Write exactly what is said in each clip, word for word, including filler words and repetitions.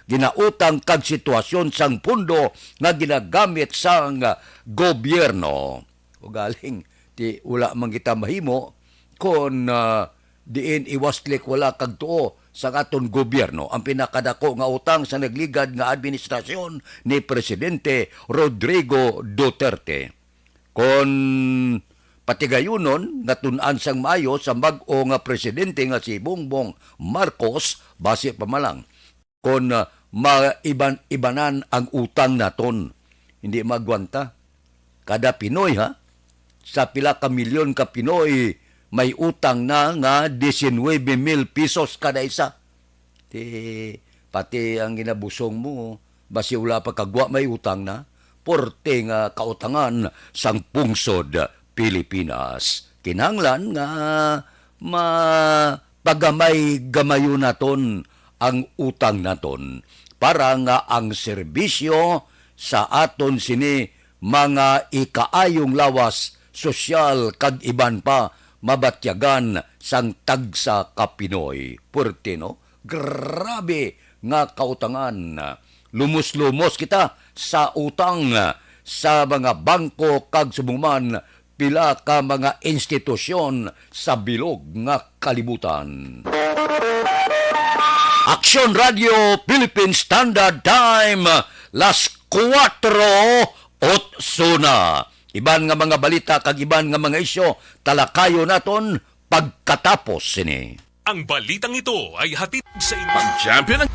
ginautang kag sitwasyon sang pondo nga ginagamit sang gobyerno. Ugaling, ti wala man kita mahimo kon, ah, diin iwaslik wala kag tuo sang aton gobyerno ang pinakadako nga utang sa nagligad nga administrasyon ni Presidente Rodrigo Duterte. Kon patigayunon nga tun-an sang maayo sa bag-o nga presidente nga si Bongbong Marcos, basi pa man lang kon, ah, maiban-ibanan ang utang naton. Hindi maagwanta. Kada Pinoy, ha? Sa pila ka milyon ka Pinoy, may utang na nga diecinuebe mil pesos kada isa. Ti, pati ang ginabusong mo, basi wala pa kagwa may utang na. Porte nga kautangan sang pungsod Pilipinas. Kinahanglan nga ma-, pagamay-gamayon naton ang utang naton para nga ang serbisyo sa aton sini mga ikaayong lawas, sosyal, kag iban pa mabatyagan sang tagsa ka Pinoy. Puwerte, no? Grabe nga kautangan. Lumos-lumos kita sa utang sa mga bangko kag subong man pila ka mga institusyon sa bilog nga kalibutan. Aksyon Radio Philippine Standard Time, las kuwatro otso na. Iban nga mga balita kag iban nga mga isyu, talakayon naton pagkatapos sini. Ang balitang ito ay hatid sa inyo. Pag champion ang,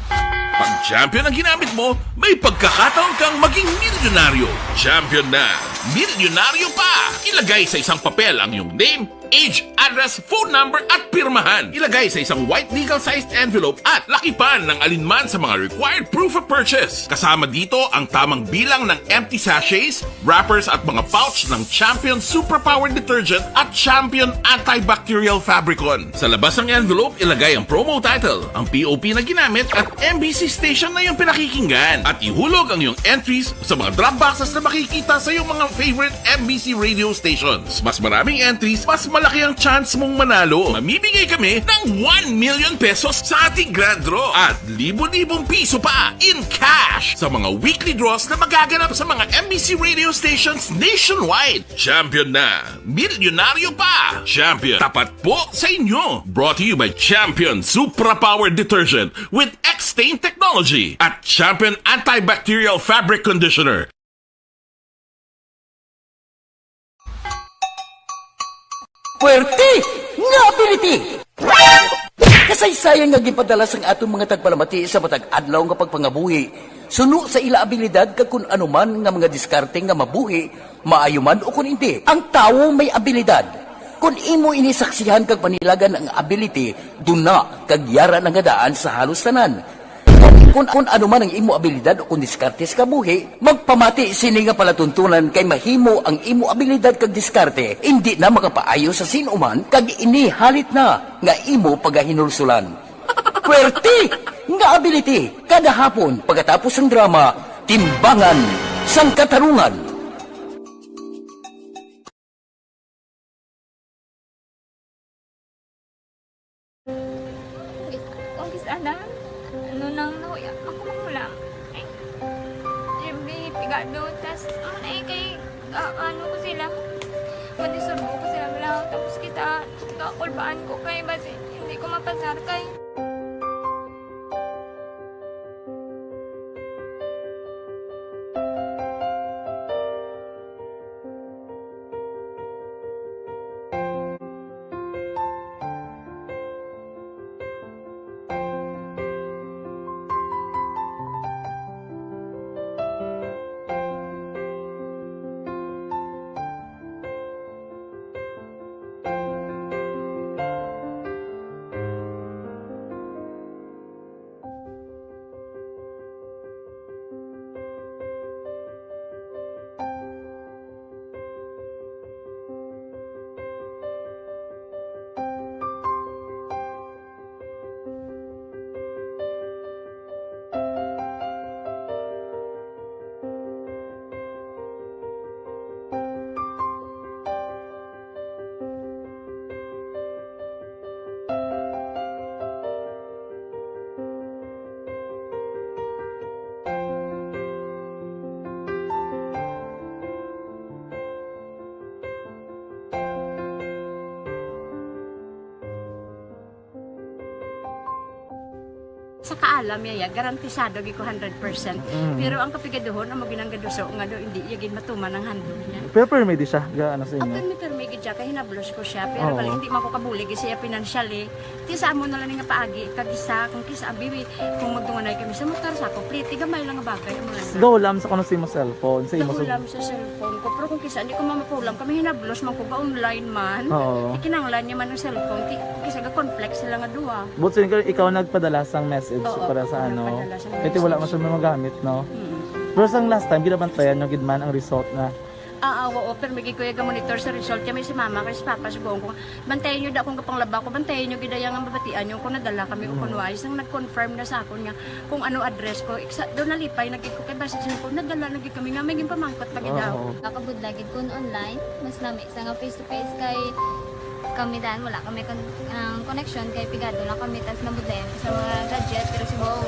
pag champion ang ginamit mo, may pagkakataon kang maging milyonaryo. Champion na milyonaryo pa! Ilagay sa isang papel ang iyong name, age, address, phone number, at pirmahan. Ilagay sa isang white legal-sized envelope at lakipan ng alinman sa mga required proof of purchase. Kasama dito ang tamang bilang ng empty sachets, wrappers, at mga pouch ng Champion Superpower Detergent at Champion Antibacterial Fabricon. Sa labas ng envelope, ilagay ang promo title, ang P O P na ginamit, at M B C station na iyong pinakikinggan. At ihulog ang iyong entries sa mga drop boxes na makikita sa iyong mga favorite M B C radio stations. Mas maraming entries, mas malaki ang chance mong manalo. Mamimigay kami ng one million pesos sa ating grand draw at libo-libong piso pa in cash sa mga weekly draws na magaganap sa mga M B C radio stations nationwide. Champion na! Milyonaryo pa! Champion, tapat po sa inyo! Brought to you by Champion Supra Power Detergent with X-Stain Technology at Champion Antibacterial Fabric Conditioner. Puwerte nga ability! Kasaysayan nga ginpadala sang aton mga tagpalamati sa matag adlaw nga pagpangabuhi, suno sa ila abilidad kag kun ano man nga mga diskarte nga mabuhi, maayo man o kun indi. Ang tawo may abilidad. Kun imo ini saksihan kag panilagan ang ability, duna kag yara na nga daan sa halos tanan. Kun, kun ano man ang imo abilidad o kun diskarte sa kabuhi, magpamati sini nga palatuntunan kay mahimo ang imo abilidad kag diskarte indi na makapaayo sa sin-o man kag ini halit na nga imo pagahinulsulan. Puwerte nga ability kada hapon pagkatapos sang drama, Timbangan sang Katarungan. Kung kis-, ana, ano nang nahuya, makumakulang. Ay, Jimmy, pigado, tas, ano na eh, kay, ah, ano ko sila, madisurbo ko sila, wala, tapos kita, kakulbaan ko kay, basi, hindi ko mapasar kay. Kaalam niya, ya, garantisado gid ko hundred percent. Mm. Pero ang kapigaduhon, amo ginang gaduso nga do, hindi iya gid matuman ang handog niya. Pero permi di siya, ga, ano sa inyo? Permi, permi gid siya, kay hinablos ko siya. Pero Oo. bali, hindi man ko kabulig siya financially. Ti sa amo na lang nga paagi, kag isa, kung kisa, abi, kung magdunganay kami sa motor, sa ako, pliti, gamay lang nga bagay, amo lang. Gahulam sa kuno sa imo cellphone, sa imo sa Gahulam sa cellphone ko, pero kung kisa, hindi ko mamapulam, kami hinablos man ko, ga-online man. Oo. Ikinanglan niya man ang cellphone, ti, kisa ga-conflict sila nga duha. But so, ikaw, ikaw nagpadala sang message Oo, para sa ano? nagpadala sang Kaya wala message. man siya magamit, no? Mm. Pero sang last time, ginabantayan nyo gid man ang result na Ah, ah, oo, pero may gikuya ga monitor sa result. Kami si mama, kay si papa, sugoon ko, bantayan nyo da akong kapanglaba ko, bantayan nyo gid ang mabatian nyo kung nadala kami o Mm. kung wala. Isang nag-confirm na sa akon nga kung ano address ko. Iksa, doon nalipay, nagkik ko kay basta siya ko, nadala na gid kami nga, may ginpamangkot pa gid daw. Oo. Nakabudlay gid kun online, mas nami sa nga face to face kay kami dan, wala kami kon-, ang connection kay pigado lang kami, tas nabudlayan ko sa mga gadget, pero subong,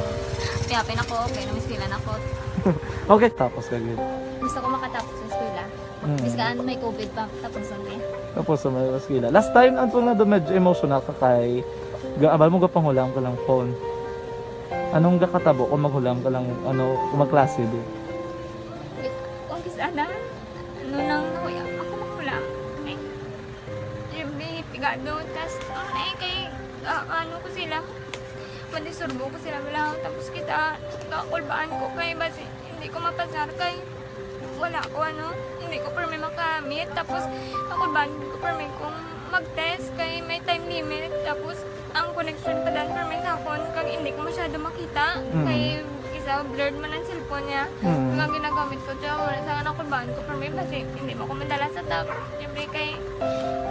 kaya pa na ko, okay, nang eskwela na ko. Okay, tapos ka gid. Gusto ko makatapos sa eskwela. Mm. Biskan may covid pa, tapos ang eh. Tapos sa mga eskwela. Last time, ang tunga do medyo emotional ka kay, ga-, abal mo gapanghulam ka lang phone. Anong gakatabo kung maghulam ka lang, ano, kung magklase di? Wait, kung kis-, ana, ano nang nakuya, ako maghulam. Ay, Jimmy, pigado, tas, ang na eh, kay, ah, ano ko sila, mandisturbo ko sila, wala, tapos kita, kakulbaan ko kay, basi, hindi ko mapasar kay, wala ko, ano, hindi ko permi makamit, tapos, kakulbaan ko permi kung mag-test kay may time limit, tapos, ang connection pa dan permi sa akon, kag hindi ko masyado makita, Mm. kay, isa, blurred man ang cellphone niya, Mm. nga ginagamit ko, siya, wala sa kakulbaan ko permi, basi, hindi mo ko madala sa top, siyempre kay,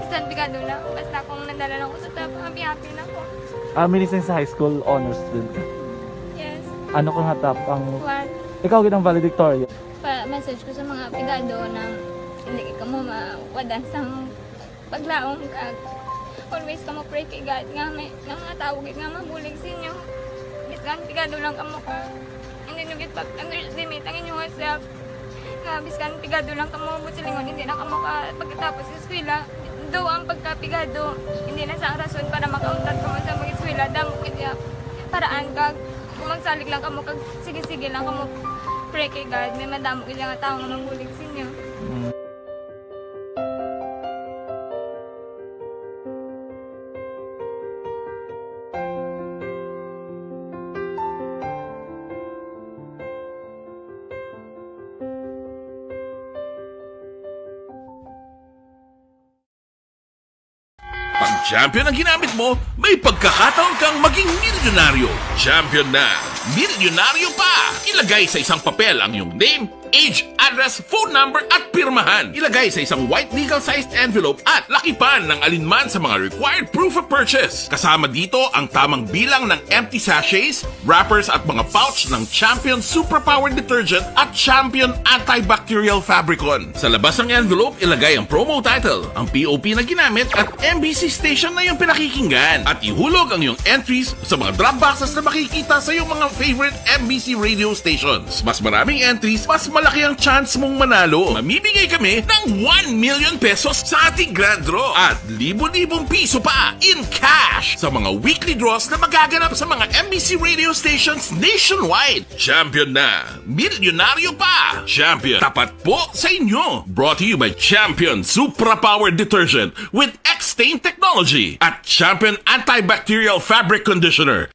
bisan pigado na, basta kung nadala lang ko sa top, happy-happy na ko. Ah, minising sa high school honors student ka? Yes. Ano ka nga top ang One. Ikaw gid ang valedictorian? Pa-message ko sa mga pigado na hindi ka mo mawadan sang paglaom kag always ka mo pray kay God nga may, nga mga tawo gid nga mabulig sa inyo. Bisan pigado lang kamo ka, hindi nyo gid pag-underestimate ang inyong self. Nga biskan pigado lang kamo, buot silingon, hindi na kamo ka pagkatapos sa eskwela. Daw ang pagkapigado, hindi na sa rason para makauntat kamo sa mag-eskwela. Damo gid ya paraan kag kung magsalig lang kamo kag sige-sige lang kamo pray kay God, may madamo gid nga tawo nga mabulig sa inyo. Mm. Pag champion ang ginamit mo, may pagkakataon kang maging milyonaryo. Champion na, milyonaryo pa! Ilagay sa isang papel ang iyong name, age, address, phone number, at pirmahan. Ilagay sa isang white legal-sized envelope at lakipan ng alinman sa mga required proof of purchase. Kasama dito ang tamang bilang ng empty sachets, wrappers, at mga pouch ng Champion Superpower Detergent at Champion Antibacterial Fabricon. Sa labas ng envelope, ilagay ang promo title, ang P O P na ginamit, at M B C station na iyong pinakikinggan. At ihulog ang iyong entries sa mga drop boxes na makikita sa iyong mga favorite M B C radio stations. Mas maraming entries, mas malaki ang chance mong manalo. Mamimigay kami ng one million pesos sa ating grand draw at libo-libong piso pa in cash sa mga weekly draws na magaganap sa mga M B C radio stations nationwide. Champion na! Milyonaryo pa! Champion, tapat po sa inyo! Brought to you by Champion Supra Power Detergent with X-Stain Technology at Champion Antibacterial Fabric Conditioner.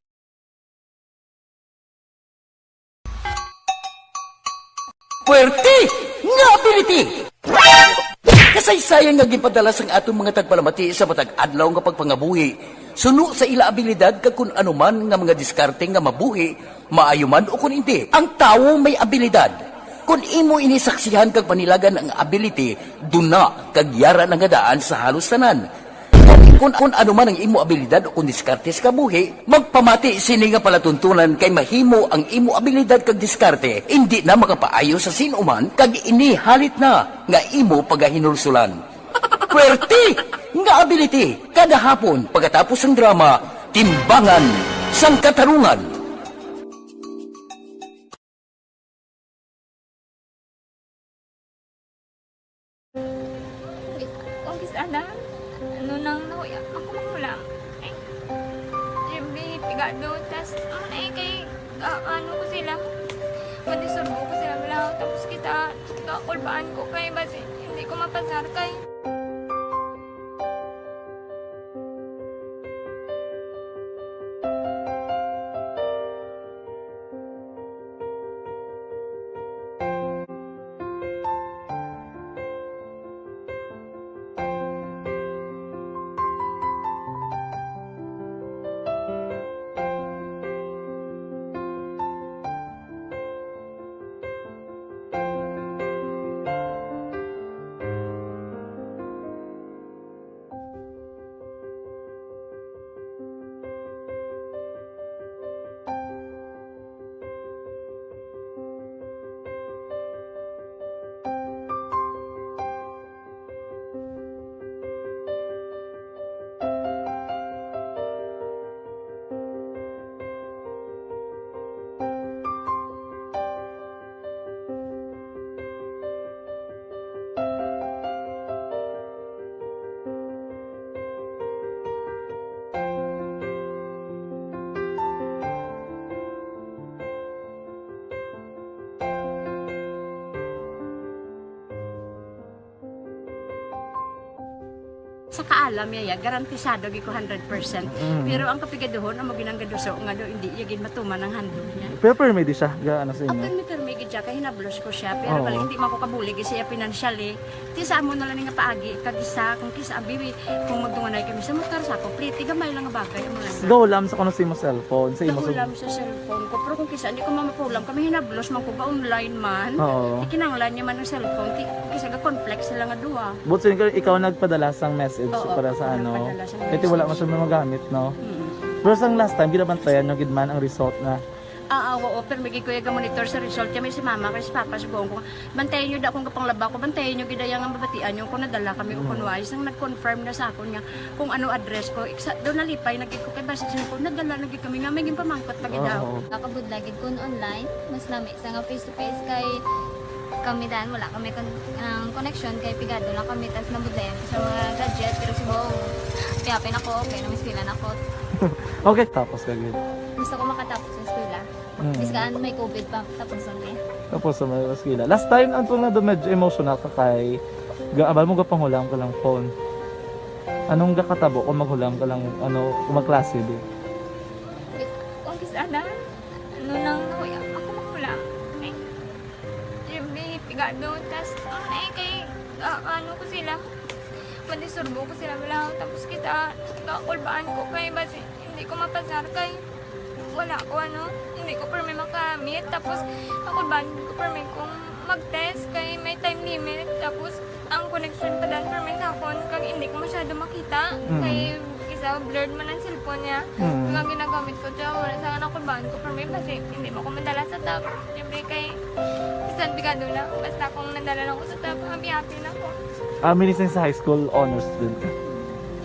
Puwerte nga ability! Kasaysayan nga ginpadala sang aton mga tagpalamati sa matag adlaw nga pagpangabuhi suno sa ila abilidad kag kun ano man nga mga diskarte nga mabuhi, maayo man o kun indi. Ang tawo may abilidad. Kun imo ini saksihan kag panilagan ang ability, duna kag yara na nga daan sa halos tanan. Kun, kun ano man ang imo abilidad o kun diskarte sa kabuhi, magpamati sini nga palatuntunan kay mahimo ang imo abilidad kag diskarte indi na makapaayo sa sin-o man kag ini halit na nga imo pagahinulsulan. Puwerte nga ability kada hapon pagkatapos sang drama, Timbangan sang Katarungan. Kung kis-, ana, ano nang nahuya, ako manghulam. Ay, Jimmy, pigado, tas, ano na eh, kay, Ah, ano ko sila, madisturbo ko sila, wala. Tapos kita, kakulbaan ko kay basi hindi ko mapasar kay Sa kaalam niya, ya, garantisado gid ko hundred percent. Mm. Pero ang kapigaduhon, amo ginang gaduso nga do, hindi iya gid matuman ang handog niya. Pero permi di siya, ga, ano sa inyo? Permi, permi gid siya, kay hinablos ko siya. Pero Oo. Bali, hindi man ko kabulig siya financially. Ti sa amo na lang nga paagi, kag isa, kung kisa, abi, kung magdunganay kami sa motor, sa ako, pliti, gamay lang nga bagay, amo lang. Gahulam sa kuno sa imo cellphone, sa imo Gahulam sa cellphone ko, pero kung kisa, hindi ko mamapulam, kami hinablos man ko, ga-online man. Oo. Ikinanglan niya man ang cellphone, ti, kung kisa, ga-conflict sila nga duha. But so, ikaw, ikaw nagpadala sang message Oo, para sa ako ano? Nagpadala sang Kasi wala message. Man siya magamit, no? Mm. Pero sang last time, ginabantayan nyo gid man ang result na Ah, ah, oo, pero may gid ko iya ga-monitor sa result. Kaya may si mama, kay si papa, sugoon ko, "Bantayan niyo da kung kapanglaba ko, bantayan niyo gid iya nga mabatian niyo kung nadala kami o kung Mm. wala." Isang nag-confirm na sa akon nga kung ano address ko. Iksa, do nalipay na gid ko kay basi siya ko, nadala na gid kami nga may ginpamangkot pa gid daw. Oo. Nakabudlay gid kun online, mas lami sa nga face to face kay kami dan, wala kami kon-, ang connection kay pigado lang kami, tas nabudlayan ko sa mga gadget, pero subong, kaya pinako, okay, namiskwela na ko. Okay, tapos ka gid. Gusto ko makatapos sa eskwela. Mm. Biskan may covid pa, tapos na eh. Tapos na may eskwela. Last time, ang tunga do medyo emotional ka kay ga-, abal mo gapanghula ang kalang phone. Anong gakatabo kung maghula ang kalang, ano, kung magklase di? Kung kis-, ana, ano nang nahuya, ako maghula. Ay, siyempre, pigado, tas, ano eh, kay, ah, ano ko sila, madisturbo ko sila, wala. Tapos kita, kakulbaan ko kay, basi, hindi ko mapasar kay, wala ko, ano, hindi ko permi makamit. Tapos, ako ba, hindi ko permi kung mag-test kay may time limit. Tapos, ang connection pa dan permi sa akon, kag hindi ko masyado makita. Mm. Kay, isa, blurred man ang cellphone niya. Mm. Kaya ginagamit ko siya, wala sa anak ko, baan ko permi, kasi hindi mo ko madala sa top. Siyempre, kay, bisan pigado na, basta kung nadala lang ko sa top, happy-happy na ko. Ah, minising sa high school, honors student ka?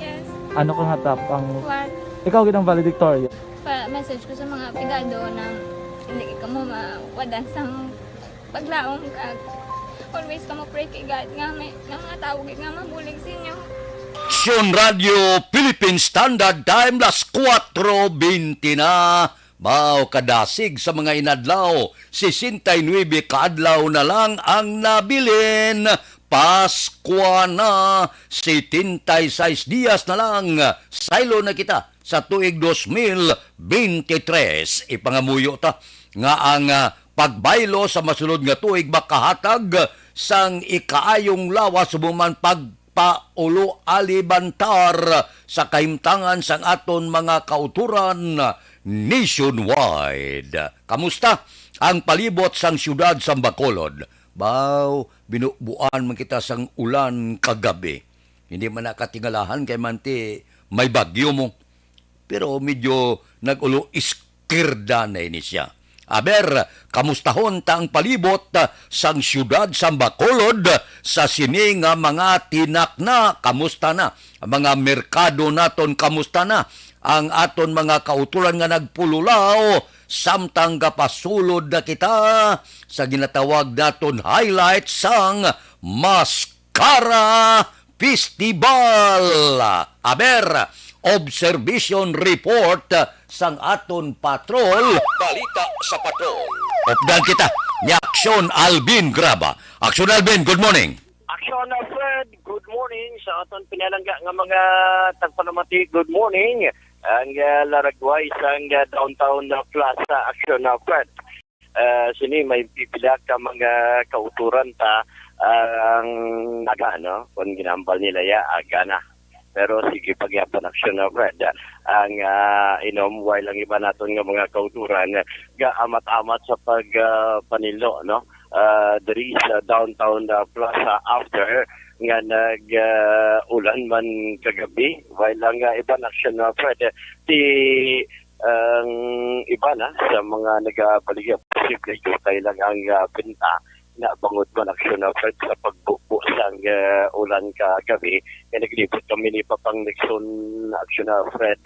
Yes. Ano ka nga top ang What? Ikaw gid ang valedictorian. Pa-message ko sa mga pigado na hindi kamo mawadan sang paglaom kag always kamo pray kay God nga may, nga mga tawo gid nga mabulig sa inyo. Aksyon Radio Philippine Standard Time, las kuwatro bente na. Baw kadasig sa mga inadlaw, sesenta y nuebe ka adlaw na lang ang nabilin. Paskwa na, setenta y seis dias na lang. Saylo na kita sa tuig dos mil bente tres. Ipangamuyo ta nga ang, ah, pagbaylo sa masunod nga tuig makahatag sang ikaayong lawas, subong man pagpaulo alibantar sa kahimtangan sang aton mga kautoran nationwide. Kamusta ang palibot sang siyudad sang Bacolod? Baw, binubuan man kita sang ulan kagabi. Hindi man nakatingalahan kay manti may bagyo mo. Pero medyo nag-ulo iskirda na ini siya. Aber, kamustahon ta ang palibot, ah, sang siyudad sang Bacolod sa sini nga mga tinakna? Kamusta na ang mga merkado naton? Kamusta na ang aton mga kautulan nga nagpululaw? Samtang gapasulod na kita sa ginatawag naton highlight sang Maskara Festival. Aber, observation report sang aton patrol. Balita sa patrol. Updan kita ni Aksyon Alvin Graba. Aksyon Alvin, good morning. Aksyon, uh, Fred, good morning sa aton pinalangga nga mga tagpalamati. Good morning. Ang, uh, laragway sang, uh, downtown, uh, plaza, Aksyon, uh, Fred. Uh, sini may pipila ka mga kauturan ta, uh, ang naga, no? Kung ginambal nila ya, aga na. Pero sige, pagyapon, Aksyon, uh, Fred. Ang, uh, inom, while ang iba naton nga mga kauturan, gaamat-amat sa pag, uh, panilo, no? Uh, diri sa downtown, uh, plaza after nga nag, uh, ulan man kagabi. While ang, uh, iban, Aksyon, uh, Fred, ti, ang iba na sa mga nagabaligya, posible jutay lang ang, uh, benta na bangod man, Aksyon, uh, Fred, sa pagbubo sang, uh, ulan kagabi. Kaya naglibot kami ni Papang Nixon, Aksyon, uh, Fred,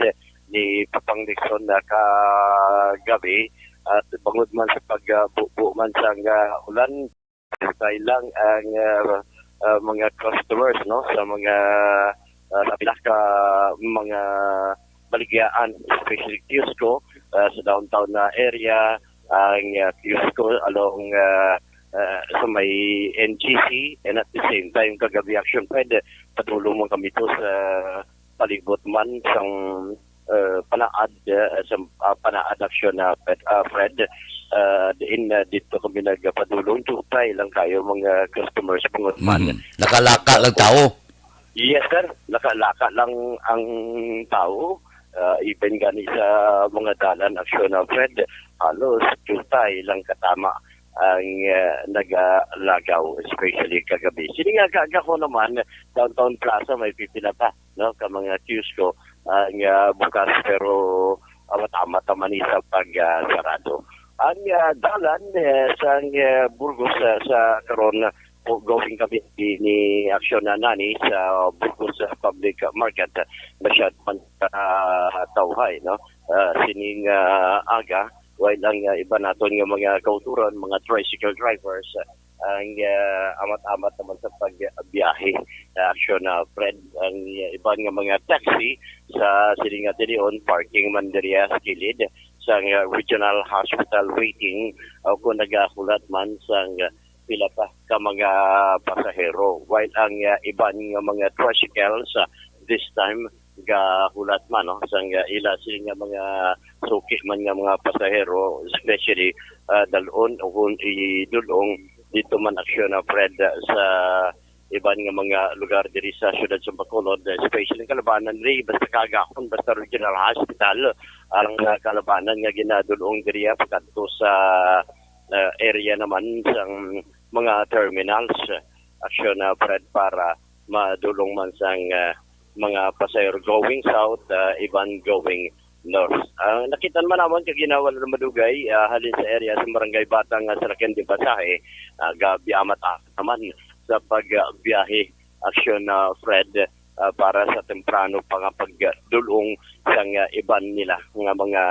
ni Papang Nixon na kagabi. At bangod man sa pagbubo man sang, uh, ulan, kay lang ang, uh, uh, mga customers, no, sa mga, uh, sa pila ka mga baligyaan, especially Kiosco, uh, sa downtown na area, ang, uh, Kiosco along, uh, uh, sa may N G C, and at the same time, kagabi, Aksyon, Fred, padulong man kami to sa palibot man sang, uh, panaad, uh, sa, uh, panaad, Aksyon, uh, Fred, uh, Fred, uh, diin, uh, dito kami nagpadulong, jutay lang kayo mga customers bangod man. Mhm. Nakalaka lang tao? Yes, sir. Nakalaka lang ang tao. Uh, even gani sa mga dalan, Aksyon, uh, Fred, halos jutay lang katama ang, uh, nagalagaw, especially kagabi. Sini nga kaagahon naman, downtown plaza may pipila pa, no, ka mga Kiosco ang, uh, bukas, pero amat-amat naman ni sa pag, uh, sarado. Ang, uh, dalan, uh, sang, uh, Burgos, uh, sa karon, uh, going kami ni Aksyon na nani sa Burgos, uh, Public Market, uh, masyad man, uh, tawhay, no? Uh, sining, uh, aga, while ang, uh, iba naton nga mga kauturan, mga tricycle drivers, uh, ang, uh, amat-amat naman sa pagbiyahe, uh, Aksyon, uh, Fred, ang, uh, iban nga mga taxi sa sining nga tinion, parking man diriya sa kilid sang, uh, Regional Hospital waiting, o kung nagahulat man sang, uh, pila pa ka mga pasahero. While ang, uh, iban nga mga tricycles, uh, this time, gahulat man, no, sang, uh, ila sila nga mga suki man nga mga pasahero, especially, uh, dalon o kung idulong dito man, Aksyon, uh, Fred, uh, sa iban nga mga lugar diri sa siyudad sa Bacolod, especially kalabanan diri, basta kaagahon, basta Regional Hospital, ang, uh, kalabanan nga ginadulong diri, ah, pagkadto sa, uh, area naman sang mga terminals, Aksyon, uh, Fred, para madulong man sang, uh, mga pasahero going south, uh, iban going north. Ang nakita man naman kag ginawal na madugay, ah, halin sa area sa Barangay Batang, ah, sa Laken de Pasaje, ah, gabi amat naman sa pagbiyahe, Aksyon, ah, Fred, ah, para sa temprano pa nga pagdulong sang, ah, iban nila nga mga,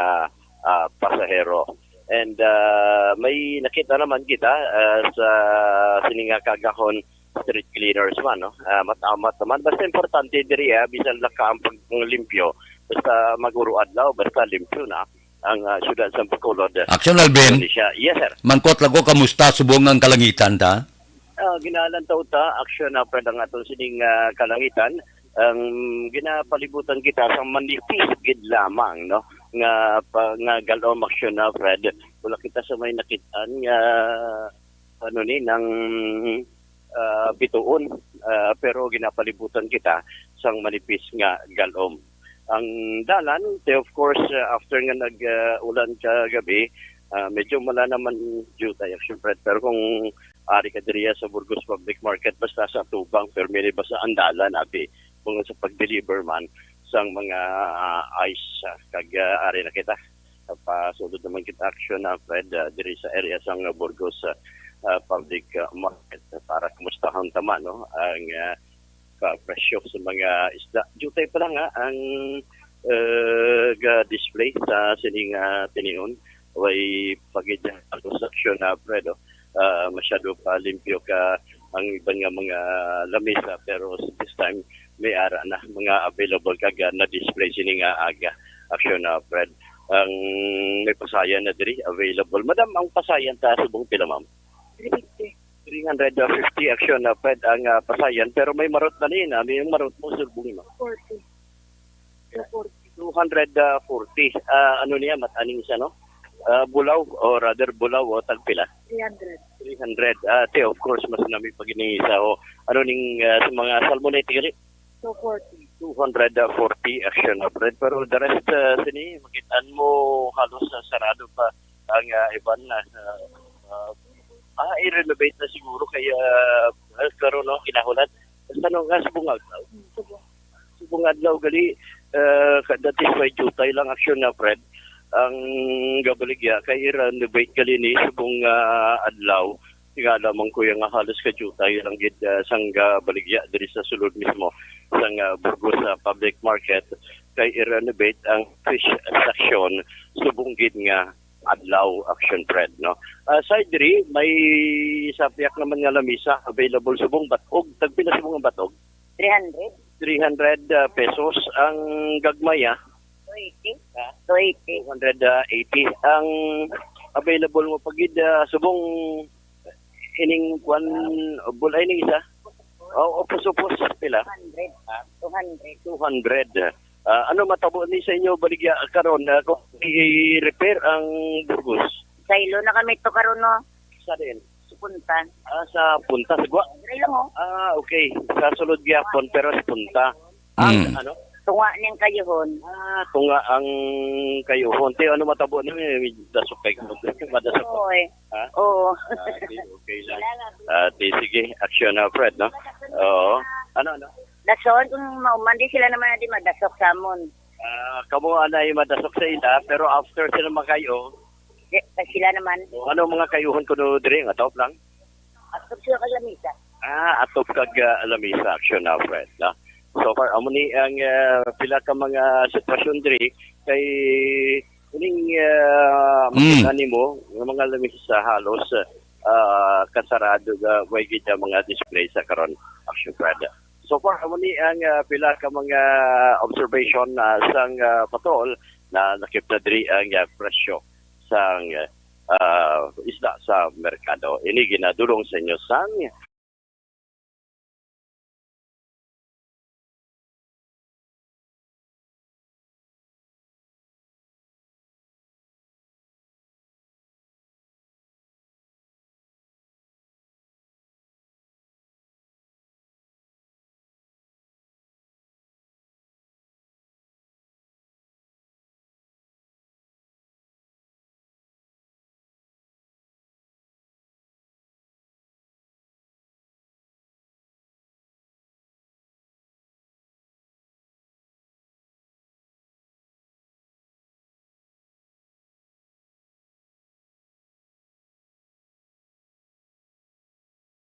ah, pasahero. And, ah, may nakita naman kita, ah, sa sining nga kaagahon, street cleaners man, no? Ah, amat-amat naman. Basta importante diri, ah, bisan laka ang paglimpyo, basta mag-uro adlaw, basta limpyo na ang, ah, siyudad sa Bacolod. Aksyon, Alvin. Indonesia. Yes, sir. Mangkot lang ko, kamusta subong ang kalangitan ta? Ah, ginalantaw ta, Aksyon, ah, Fred, ang aton sining, ah, kalangitan. Ang ginapalibutan kita sa manipis gid lamang, no? Nga pa, nga galom, Aksyon, ah, Fred. Wala kita sa may nakitaan nga ano ni, nang, ah, bituon, ah, pero ginapalibutan kita sang manipis nga galom. Ang dalan, te, of course, ah, after nga nag, ah, ulan kagabi, ah, medyo wala naman jutay, Aksyon, Fred. Pero kung ari ka diriya sa Burgos Public Market, basta sa tubang, pero may basa ang dalan, abi, kung sa pag-deliver man sang mga, ah, ice, ah, kag, ah, ari na kita. Pasulod naman kita, Aksyon, ah, Fred, ah, diri sa area sang Burgos, ah, ah, Public, ah, Market, ah, para kumustahon ta man, no, ang, ah, ka-presyo sa mga isda. Jutay pa lang, ah, ang, ah, ga-display sa sining, ah, tinion. Way pagidya ang construction, ah, Fred, oh. Ah, masyado pa limpyo ka ang iban nga mga lamisa, pero this time may ara na mga available kag, ah, na-display sini nga aga, Action, ah, Fred. Ang may pasayan na diri available. Madam, ang pasayan ta subong pila, ma'am? Three fifty. Three hundred fifty, Action, ah, Fred, ang, ah, pasayan, pero may marot na ni, na may marot mo subong, no? Forty. Two forty. Two hundred forty. Ah, ano niya, mat-aning siya, no? Ah, bulaw, o rather, bulaw, o tagpila? Three hundred. Three hundred. Ah, te, of course, mas nami pag ini isa, o. Ano ning, ah, sa mga salmonete gali? Two forty. Two hundred forty, Action, ah, Fred. Pero the rest, ah, sini, makitaan mo halos, ah, sarado pa ang, ah, iban na, ah, ah, ah, i-renovate na siguro kay, ah, karon, no, kinahulan. Basta no, nga subong adlaw. Hmm, subong. Subong adlaw gali, ah, ka-, that is why jutay lang, Action, na, Fred. Ang gabaligya kay i-renovate gali ni subong, ah, adlaw. Tingala man, kuya, nga halos ka jutay lang gid, ah, sang gabaligya diri sa sulod mismo sang, ah, Burgos, ah, Public Market kay i-renovate ang fish section subong gid nga adlaw, Action, Fred, no? Ah, side diri, may sapiak naman nga lamisa available subong bat-og. Tagpila subong ang bat-og? Three hundred. Three hundred, ah, pesos ang gagmay, ah. Two eighty. Ha? Two eighty. Two hundred eighty. Ang available mo pa gid, ah, subong ining kwan, bulay ning isa. Oh, upos-upos, pila? Two hundred. Ha? Two hundred. Two hundred. Ah, ano matabo ni sa inyo baligya karon, ah, kung i-repair ang Burgos? Saylo na kami to karon, no? Sa din? Sa punta. Ah, sa punta, sa gwa? Diri lang, oh. Ah, okay. Sa sulod gyapon, pero sa punta. Ang Mm. ano? Tunga ning kayuhon. Ah, tunga ang kayuhon. Te, ano matabo ni, may dasok kay, madasok. Oy. Ha? Oo. Ah, di, okay lang. Ah, di, sige. Action na, Fred, no? Oo. Ano, ano? Dason, kung mauman, di sila naman na di madasok sa amon. Ah, kamo anay madasok sa ila, pero after sila makayo, Di, kay sila naman. O, ano mga kayuhon kuno diri nga top lang? Atop sila kag lamisa. Ah, atop kag, ah, lamisa, Action na, Fred, no? So far, amo ni ang, ah, pila ka mga sitwasyon diri kay ining, ah, Mm. makita nimo nga mga lamisa halos, ah, kasarado, ah, way gid ang mga display sa karon, Action, Fred. So far, amo ni ang, ah, pila ka mga observation, ah, sang, ah, patrol na nakita diri ang, ah, presyo sang, ah, isda sa merkado. Ini ginadulong sa inyo sang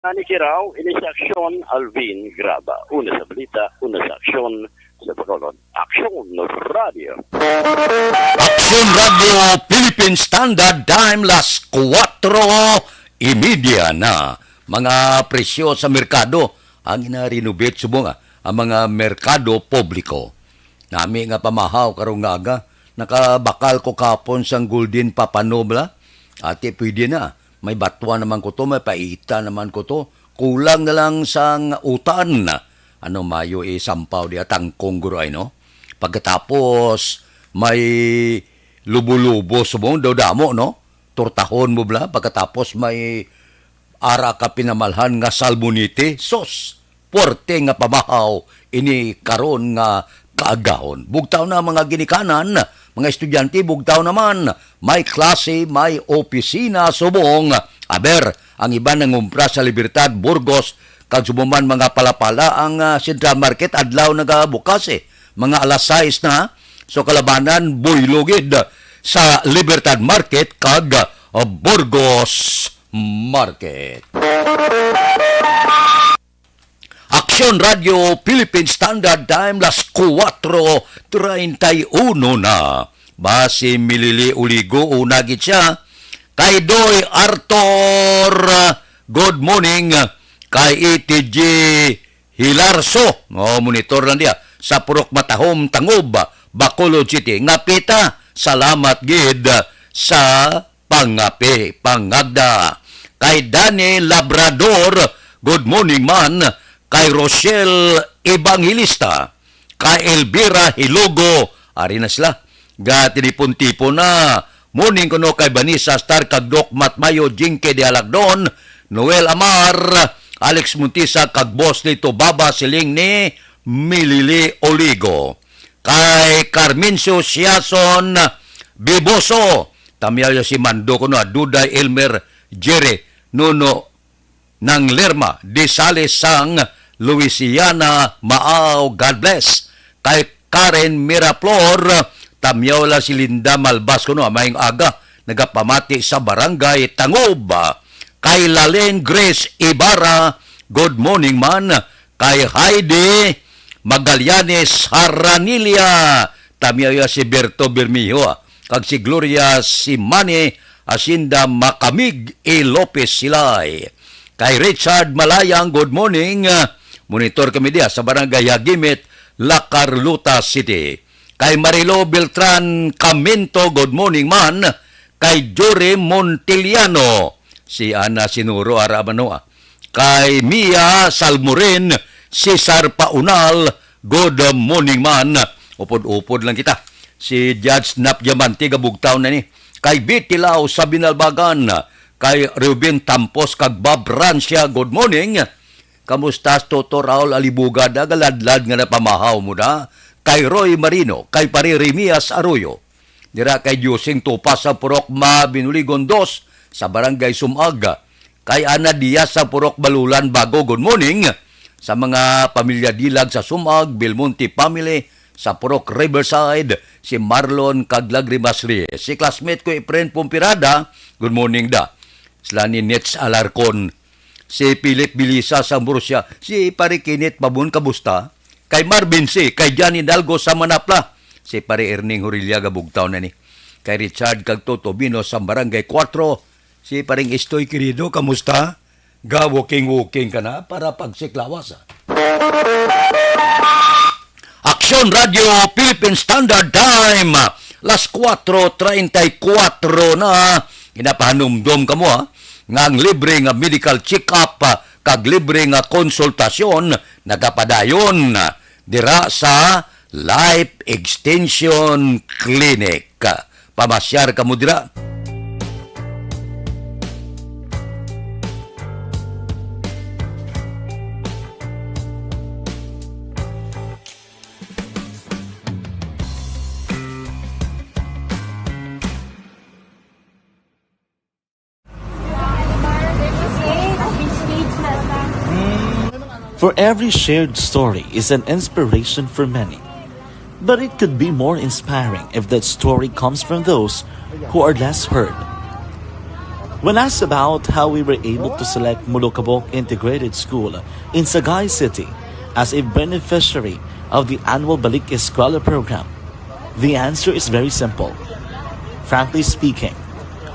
Ani Kiraw, ini si Aksyon Alvin Graba. Una sa balita, una sa aksyon sa Bacolod. Aksyon Radio. Aksyon Radio Philippine Standard Time, las kuwatro y media na. Mga presyo sa merkado ang gina-renovate subong, ah, ang mga merkado publiko. Nami nga pamahaw karong nga aga, nakabakal ko kapon sang Golden Papano bala. Ati, pwede na. May batwa naman ko to, may paita naman ko to. Kulang na lang sang utan. Ano mayo isampaw diya, tangkong guro ay, no? Pagkatapos, may lubo-lubo subong daw damo, no? Tortahon mo bala. Pagkatapos, may ara ka pinamalhan nga salmonite. Sos, puwerte nga pamahaw ini karon nga kaagahon. Bugtaw na, mga ginikanan, mga estudyante, bugtaw naman. May klase, may opisina subong. Aber, ang iban nangumpra sa Libertad, Burgos, kag subong man mga Palapala ang, ah, Central Market adlaw nagabukas, eh. Mga alas sais na. So, kalabanan, buylo gid sa Libertad Market kag, ah, Burgos Market. Aksyon Radio Philippine Standard Time, las kuwatro treinta y uno na. Basi Milili Uligo, una gid siya. Kay Doy Arthur, good morning. Kay E T G Hilarso, oh, monitor lang diya, sa Purok Matahom, Tangob, Bacolod City. Nga pita, salamat gid sa pangapi, pangagda. Kay Danny Labrador, good morning man. Kay Rochelle Evangelista, kay Elvira Hilogo, ari na sila. Gatinipon-tipon na. Morning kuno kay Vanessa Star kag Doc Matmayo, Jinky de Alagdon, Noel Amar, Alex Montisa kag Boss Lito Baba, siling ni Milili Oligo. Kay Carmencio Siason Biboso, tamyaw ya si Mando kuno, Duday Elmer, Jerry, Nuno, Nang Lerma Disales sang Louisiana, Maaw, God bless. Kay Karen Miraflor, tamyaw la si Linda Malbas kuno, maayong aga, nagapamati sa Barangay Tangob. Kay Lalen Grace Ibarra, good morning man. Kay Heidi Magallanes Haranilia, tamyaw ya si Berto Bermejo, kag si Gloria Simani Hacienda Makamig E. Lopez Silay. Kay Richard Malayang, good morning. Monitor kami diya sa Barangay Hagimit, La Carlota City. Kay Marilo Beltran Caminto, good morning man. Kay Jory Montiliano, si Ana Sinuro, ara man, no, ah. Kay Mia Salmorin, Cesar Paunal, good morning man. Upod-upod lang kita. Si Judge Nap Diamante, gabugtaw na ni. Kay Betty Lau sa Binalbagan, kay Ruben Tampos kag Bob Rancia, good morning. Kamusta, Toto Raul Alibuga, da galadlad nga napamahaw mo da? Kay Roy Marino, kay Pare Remias Arroyo. Dira kay Diosing Tupa sa Purok Mabinuligon dos, sa Barangay Sumag. Kay Ana Diaz sa Purok Balulan Bago, good morning. Sa mga pamilya Dilag sa Sumag, Belmonte family, sa Purok Riverside, si Marlon kag Lagrimas Reyes. Si classmate ko, Efren Pompirada, good morning da. Sila ni Nets Alarcon. Si Philip Bilisa sa Murcia. Si Pare Kenneth Pabon, kamusta? Kay Marvin C, kay Johnny Dalgo sa Manapla. Si Pare Erning Horilla, gabugtaw na ni. Kay Richard kag Toto Bino sa Barangay Cuatro. Si Paring Estoy Querido, kamusta? Ga-walking-walking ka na para pagsiklawas, ah. Aksyon Radio Philippine Standard Time, las cuatro treinta y cuatro na. Ginapahanumdom kamo, ha, nga ang libre nga medical check-up, ah, kag libre nga konsultasyon nagapadayon, ah, dira sa Life Extension Clinic. Pamasyar kamo dira. For every shared story is an inspiration for many. But it could be more inspiring if that story comes from those who are less heard. When asked about how we were able to select Molokabok Integrated School in Sagay City as a beneficiary of the annual Balik Eskwela program, the answer is very simple. Frankly speaking,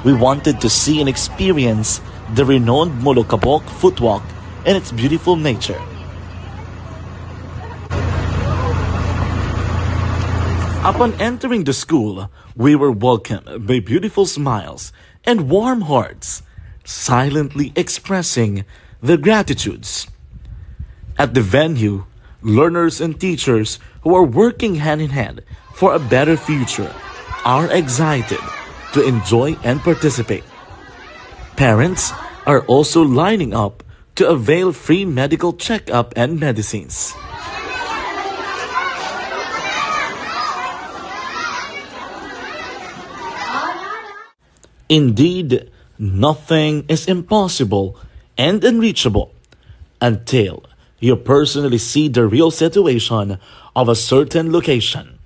we wanted to see and experience the renowned Molokabok footwalk and its beautiful nature. Upon entering the school, we were welcomed by beautiful smiles and warm hearts, silently expressing their gratitudes. At the venue, learners and teachers who are working hand in hand for a better future are excited to enjoy and participate. Parents are also lining up to avail free medical checkup and medicines. Indeed, nothing is impossible and unreachable until you personally see the real situation of a certain location.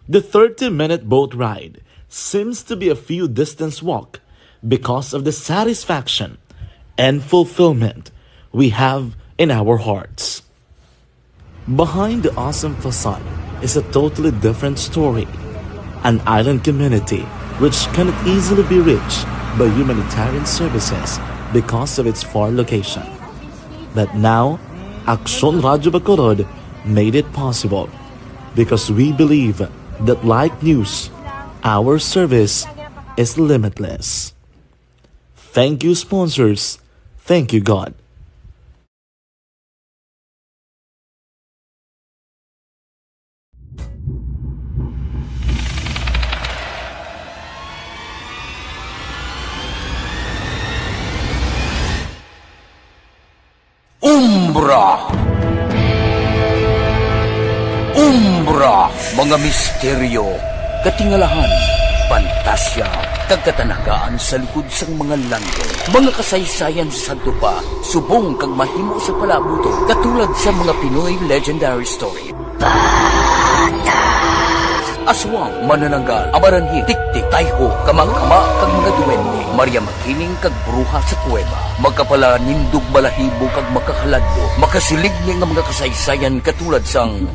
The thirty-minute boat ride seems to be a few distance walk because of the satisfaction and fulfillment we have in our hearts. Behind the awesome facade is a totally different story, an island community which cannot easily be reached by humanitarian services because of its far location. But now, Aksyon Radyo Bacolod made it possible because we believe that like news, our service is limitless. Thank you, sponsors. Thank you, God. Umbra. Umbra, mga misteryo, katingalahan, pantasya, kag katanagaan sa likod sang mga langit. Mga kasaysayan sa sadto pa, subong kag mahimo sa palabuton, katulad sa mga Pinoy legendary story. Aswang, manananggal, amaranhi, tiktik, tayho, kamang-kama, kag mga duwende, Maria Makiling kag bruha sa kuweba, makapalanindog balahibo kag makahaladlok, makasilig ni nga mga kasaysayan katulad sang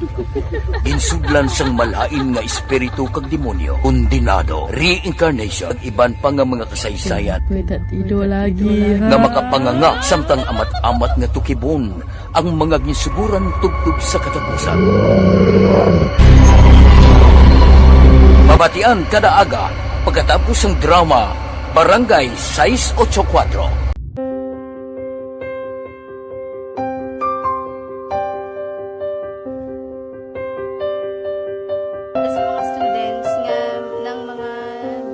ginsudlan sang malain nga espiritu kag demonyo, kondenado, reincarnation, kag iban pa nga mga kasaysayan May tatido lagi, nga ha? makapanganga samtang amat-amat nga tukibon ang mga ginsuguran tubtob sa katapusan. Mabatian kada aga pagkatapos sang drama Barangay sais ocho kuwatro. Sa mga students nga nang mga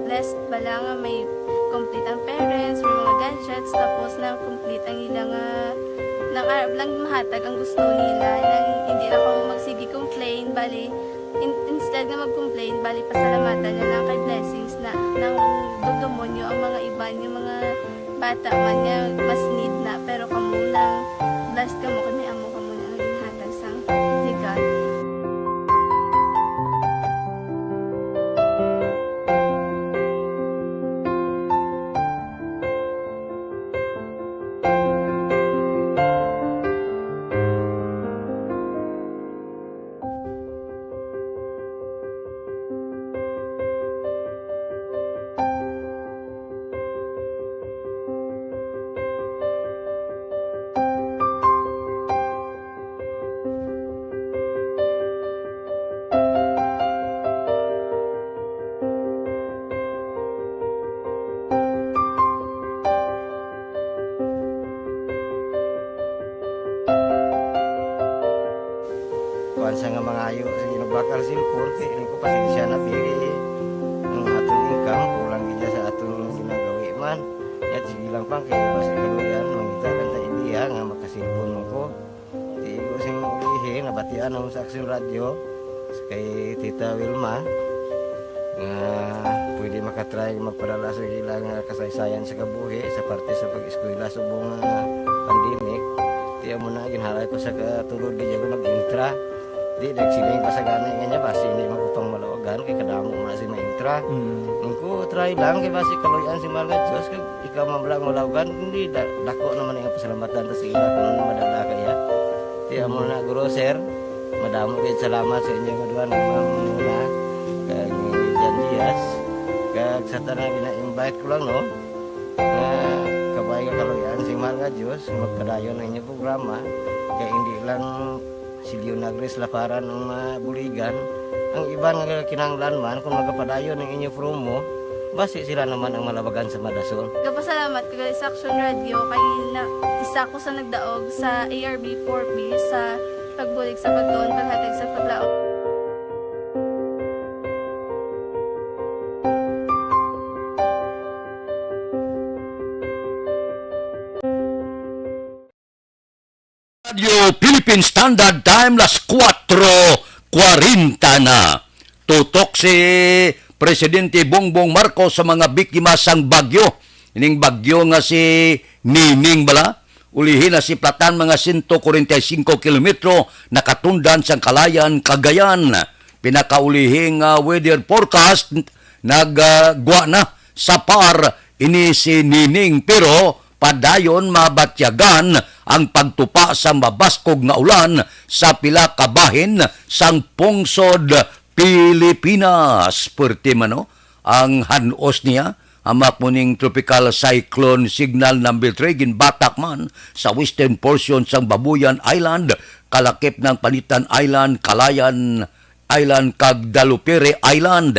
blessed bala nga may complete ang parents, may mga gadgets, tapos na complete ang ila nga nang arab lang mahatag ang gusto nila, nang hindi na kamo magsige complain, bali, in-, instead nga mag-complain, bali, pasalamatan na lang kay blessings na, nang dugdumon nyo ang mga iban, yung mga bata man nga mas need na, pero kamo nang blessed kamo kay may amo kamo na nga ginhatag sang regalo. Kuwan sa nga mangayo sa ginubakal cellphone, kay ini ko pasensya na, pili ang aton income, kulang gid sa aton ginagawi man. Yat, sige lang pang, kay basi kaluyan, mangita lang ta idea nga makasilpon mo ko. Di ko sing ihi, nabatian ako sa Aksyon Radyo, kay Tita Wilma, nga pwede makatry magpadala sa ila nga kasaysayan sa kabuhi sa parte sa pag-eskwela subong nga pandemic. Di amo na, ginhalay ko sa katulod, di ako nag-intra. Di, nagsiling pa sa gani nga niya, basi hindi man ko pang malawagan, kay kadamo mo na si ma-intra. Mm. Ang ko, try lang, kay basi kaluyan si mahal nga Diyos, kay ikaw man lang malawagan, hindi, da-, dako naman ang pasalamatan ta sa ila kung ano madala kaya. Di, amo na, guro, sir, madamo kayo salamat sa inyo nga duha, ni Ma'am Muna, kag ni Jan Diaz, kag sa tanan gina-invite ko lang, no, nga kabay nga kaluyan si mahal nga Diyos, magpadayon ang inyong programa, kay hindi lang si Leonagres Laparan ang mabuligan. Ang iban nga kinahanglan man, kung magapadayon ang inyo promo, basi sila naman ang malabagan sa madason. Gapasalamat ko gali sa Aksyon Radyo kay na, isa ko sa nagdaog sa A R B four B sa pagbulig sa pagtuon, paghatag sa paglaom. Radio Philippine Standard Time, las kuwatro kwarenta na. Tutok si Presidente Bongbong Marcos sa mga biktima sang bagyo. Ining bagyo nga si Nining bala, ulihi nasiplatan mga sento kwarenta y singko kilometro nakatundan sang Calayan, Cagayan. Pinakaulihi nga weather forecast nagagwa na sa par ini si Nining, pero padayon mabatyagan ang pagtupa sa mabaskog nga ulan sa pila ka bahin sang pungsod Pilipinas. Puwerte man, no, ang han-os niya. Hamak mo ning Tropical Cyclone Signal Number Three, ginbatak man sa western portion sang Babuyan Island, kalakip ng Panitan Island, Calayan Island, kag Dalupiri Island.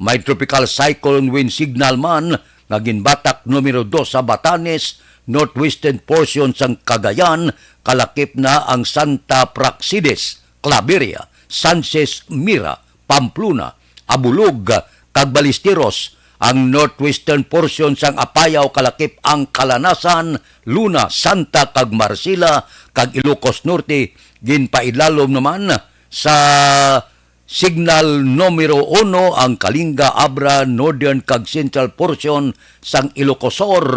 May Tropical Cyclone Wind Signal man nga ginbatak numero dos sa Batanes, northwestern portion sang Cagayan, kalakip na ang Santa Praxedes, Claveria, Sanchez Mira, Pamplona, Abulog, kag Ballesteros, ang northwestern portion sang Apayao, kalakip ang Calanasan, Luna, Santa, kag Marcela, kag Ilocos Norte, ginpailalom naman sa signal numero uno ang Kalinga, Abra, northern kag central portion sang Ilocos Sur,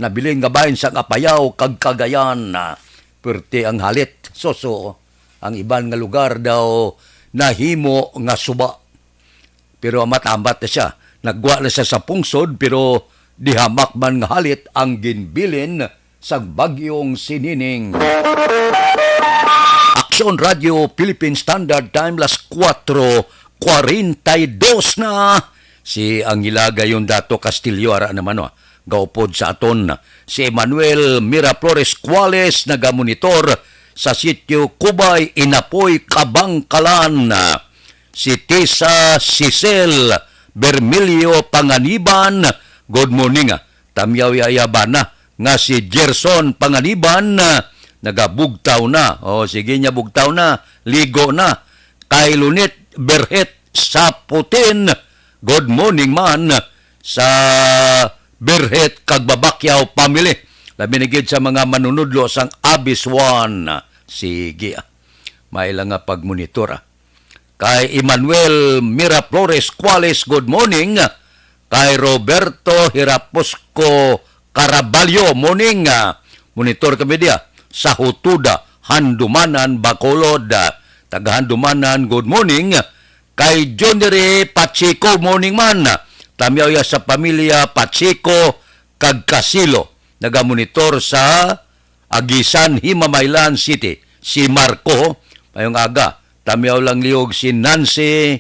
nabilin nga bahin sang Apayao kag Cagayan. Perte ang halit, suso. Ang iban nga lugar daw nahimo nga suba. Pero amat-amat na siya. Nagwa na siya sa pungsod, pero dihamak man nga halit ang ginbilin sang bagyong Sinining. Aksyon Radio Philippine Standard Time, las kuwatro kwarenta y dos na. Si Angela Gayon Dato Castillo, ara naman, oh, gaupod sa aton. Si Emmanuel Miraflores Cuales nagamonitor sa sitio Kubay, Inapoy, Kabangkalan. Si Tisa Cecil Bermilio Panganiban, good morning, ah. Tamyaw ya iya bana nga si Gerson Panganiban, ah, nagabugtaw na. O, sige niya, bugtaw na, ligo na. Kay Lunit Berhet Saputin, good morning man sa Berhet kag Babakyaw family. Labi na gid sa mga manunudlo sang Abiswan. Sige, ah. May lang nga pagmonitor, ah. Kay Emmanuel Miraflores Cuales, good morning. Kay Roberto Hirapusco Caraballo, morning. Ah, monitor kami diya sa Hutuda, Handumanan, Bacolod. Ah, taga Handumanan, good morning. Kay Johnny Pacheco, morning man. Tamyaw ya sa pamilya Pacheco kag Casilo. Nagamonitor sa Agisan, Himamaylan City. Si Marco, mayong aga. Tamyaw lang liog si Nancy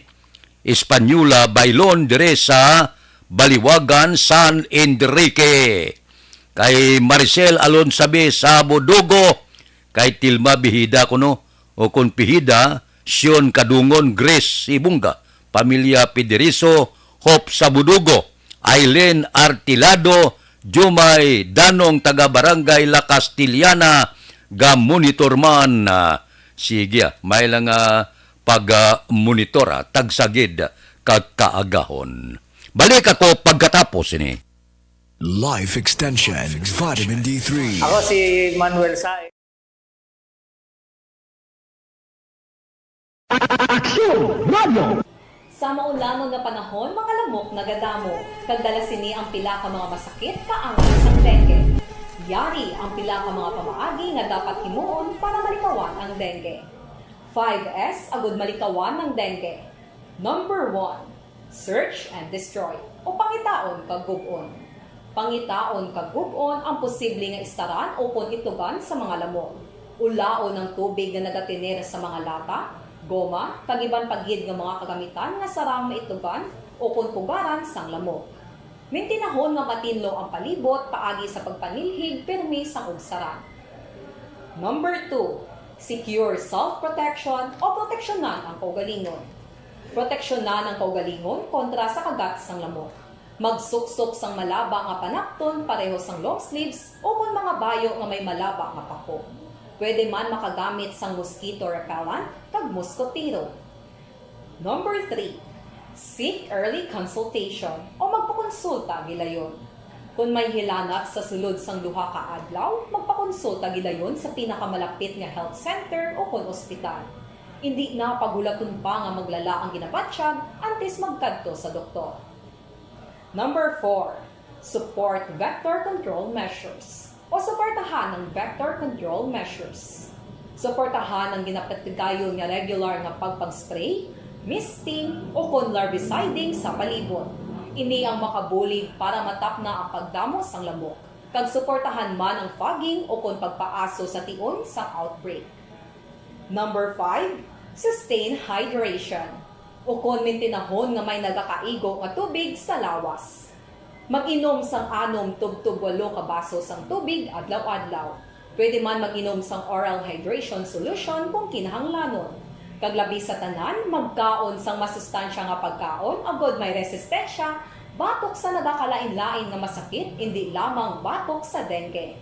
Española Bailon dire sa Baliwagan, San Enrique. Kay Maricel Alonsabe sa Bodogo, kay Tilma Bihida kuno, o kon Pihida, Sion Kadungon, Grace Sibunga, pamilya Pederizo, Hope sa Budugo, Aileen Artilado, Jumay Danong, taga Barangay La Castellana, ga monitor man. Ah, sige, ah, may lang, ah, pag, ah, monitor, ah, tagsagid kag kaagahon. Balik ako pagkatapos ini. Life Extension, Vitamin D three. Ako si Manuel Sae. Aksyon Radio! Sa maulangon nga panahon, mga lamok nagadamo, kag dala sini ang pila ka mga masakit kaangay sang dengue. Yari ang pila ka mga pamaagi nga dapat himuon para malikawan ang dengue. Five S agud malikawan ang dengue. Number one, search and destroy, o pangitaon kag gub-on. Pangitaon kag gub-on ang posible nga istaran ukon itugan sa mga lamok. Ulaon ang tubig nga nagatener sa mga lata, goma, kag iban pa gid nga mga kagamitan nga sarang maitugan ukon pugaran sang lamok. Mintinahon nga matinlo ang palibot paagi sa pagpanilhig pirmi sang ugsaran. Number two, secure self-protection o proteksyonan ang kaugalingon. Proteksyonan ang kaugalingon kontra sa kagat sang lamok. Magsuksok sang malaba nga panapton pareho sang long sleeves ukon mga bayo nga may malaba nga pako. Pwede man makagamit sang mosquito repellent kag moskotero. Number three, seek early consultation o magpakonsulta gilayon. Kon may hilanat sa sulod sang duha ka adlaw, magpakonsulta gilayon sa pinakamalapit nga health center ukon ospital. Indi na paghulaton pa nga maglala ang ginabatyag antes magkadto sa doktor. Number four, support vector control measures o suportahan ang vector control measures. Suportahan ang ginapatigayon nga regular nga pagpag-spray, misting, ukon larviciding sa palibot. Ini ang makabulig para matapna ang pagdamo sang lamok, kag suportahan man ang fogging ukon pagpaaso sa tion sang outbreak. Number five, sustain hydration, ukon mintinahon nga may nagakaigo nga tubig sa lawas. Mag-inom sang anom tubtob walo ka baso sang tubig adlaw-adlaw. Pwede man mag-inom sang oral hydration solution kung kinahanglanon. Kag labi sa tanan, magkaon sang masustansya nga pagkaon agod may resistensya batok sa nagakalain-lain nga masakit, indi lamang batok sa dengue.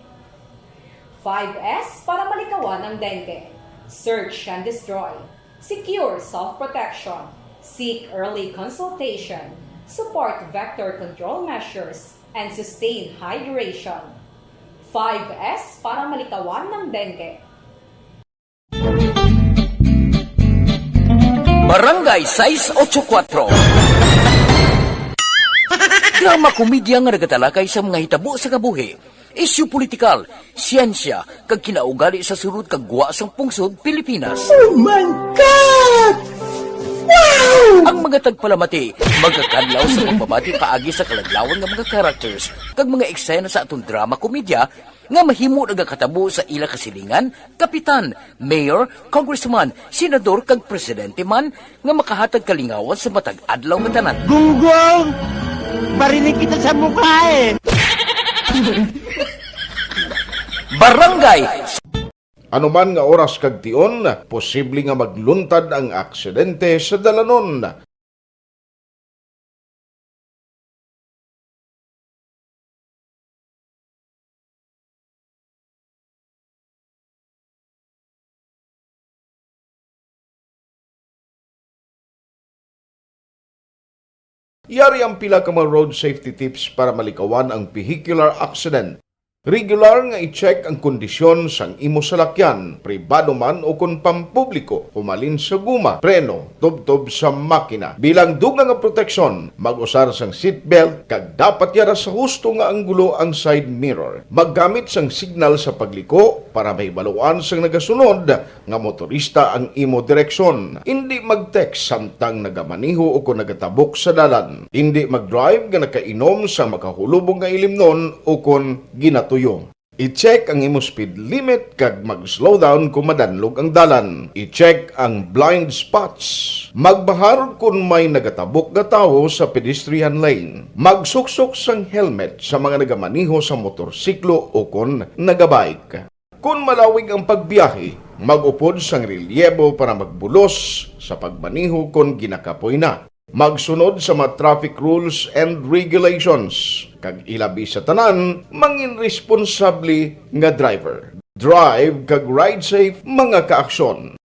Five S para malikawan ang dengue. Search and destroy. Secure self-protection. Seek early consultation. Support vector control measures and sustain hydration. Five S para malikawan ng dengue. Barangay sais ocho kuwatro. Drama komedya nga nagatalakay sa mga hitabo sa kabuhi, isyu politikal, siyensya, kag kinaugali sa sulod kag gwa sang pungsod Pilipinas. Oh my God! Wow! Ang mga tagpalamati magakadlaw sa pagbabati paagi sa kaladlawan nga mga characters kag mga eksena sa aton drama komedya nga mahimo nagakatabo sa ila kasilingan, kapitan, mayor, congressman, senador kag presidente man nga makahatag kalingawan sa matag adlaw nga tanan. Gunggong! Barinig kita sa mukha eh! Barangay. Ano man nga oras kag tion, posible nga magluntad ang aksidente sa dalanon. Yari ang pila ka mga road safety tips para malikawan ang vehicular accident. Regular nga i-check ang kondisyon sang imo salakyan, pribado man o kon pampubliko, humalin sa guma, preno, tubtob sa makina. Bilang dugang nga proteksyon, mag-usar sang seatbelt kag dapat yara sa husto nga anggulo ang side mirror. Maggamit sang signal sa pagliko para mahibaluan sang nagasunod nga motorista ang imo direksyon. Indi mag-text samtang nagamaneho o kon nagatabok sa dalan. Indi mag-drive nga nakainom sa makahulubong nga ilimnon o kon ginatuyo. I-check ang imo speed limit kag mag-slow down kon madanlog ang dalan. I-check ang blind spots. Magbahar kon may nagatabok nga tawo sa pedestrian lane. Magsuksok sang helmet sa mga nagamaneho sa motorsiklo o kon nagabike. Kon malawig ang pagbiyahe, mag-upod sang relyebo para magbulos sa pagmaneho kon ginakapoy na. Magsunod sa mga traffic rules and regulations, kag ilabi sa tanan, mangin responsable nga driver. Drive kag ride safe, mga kaaksyon.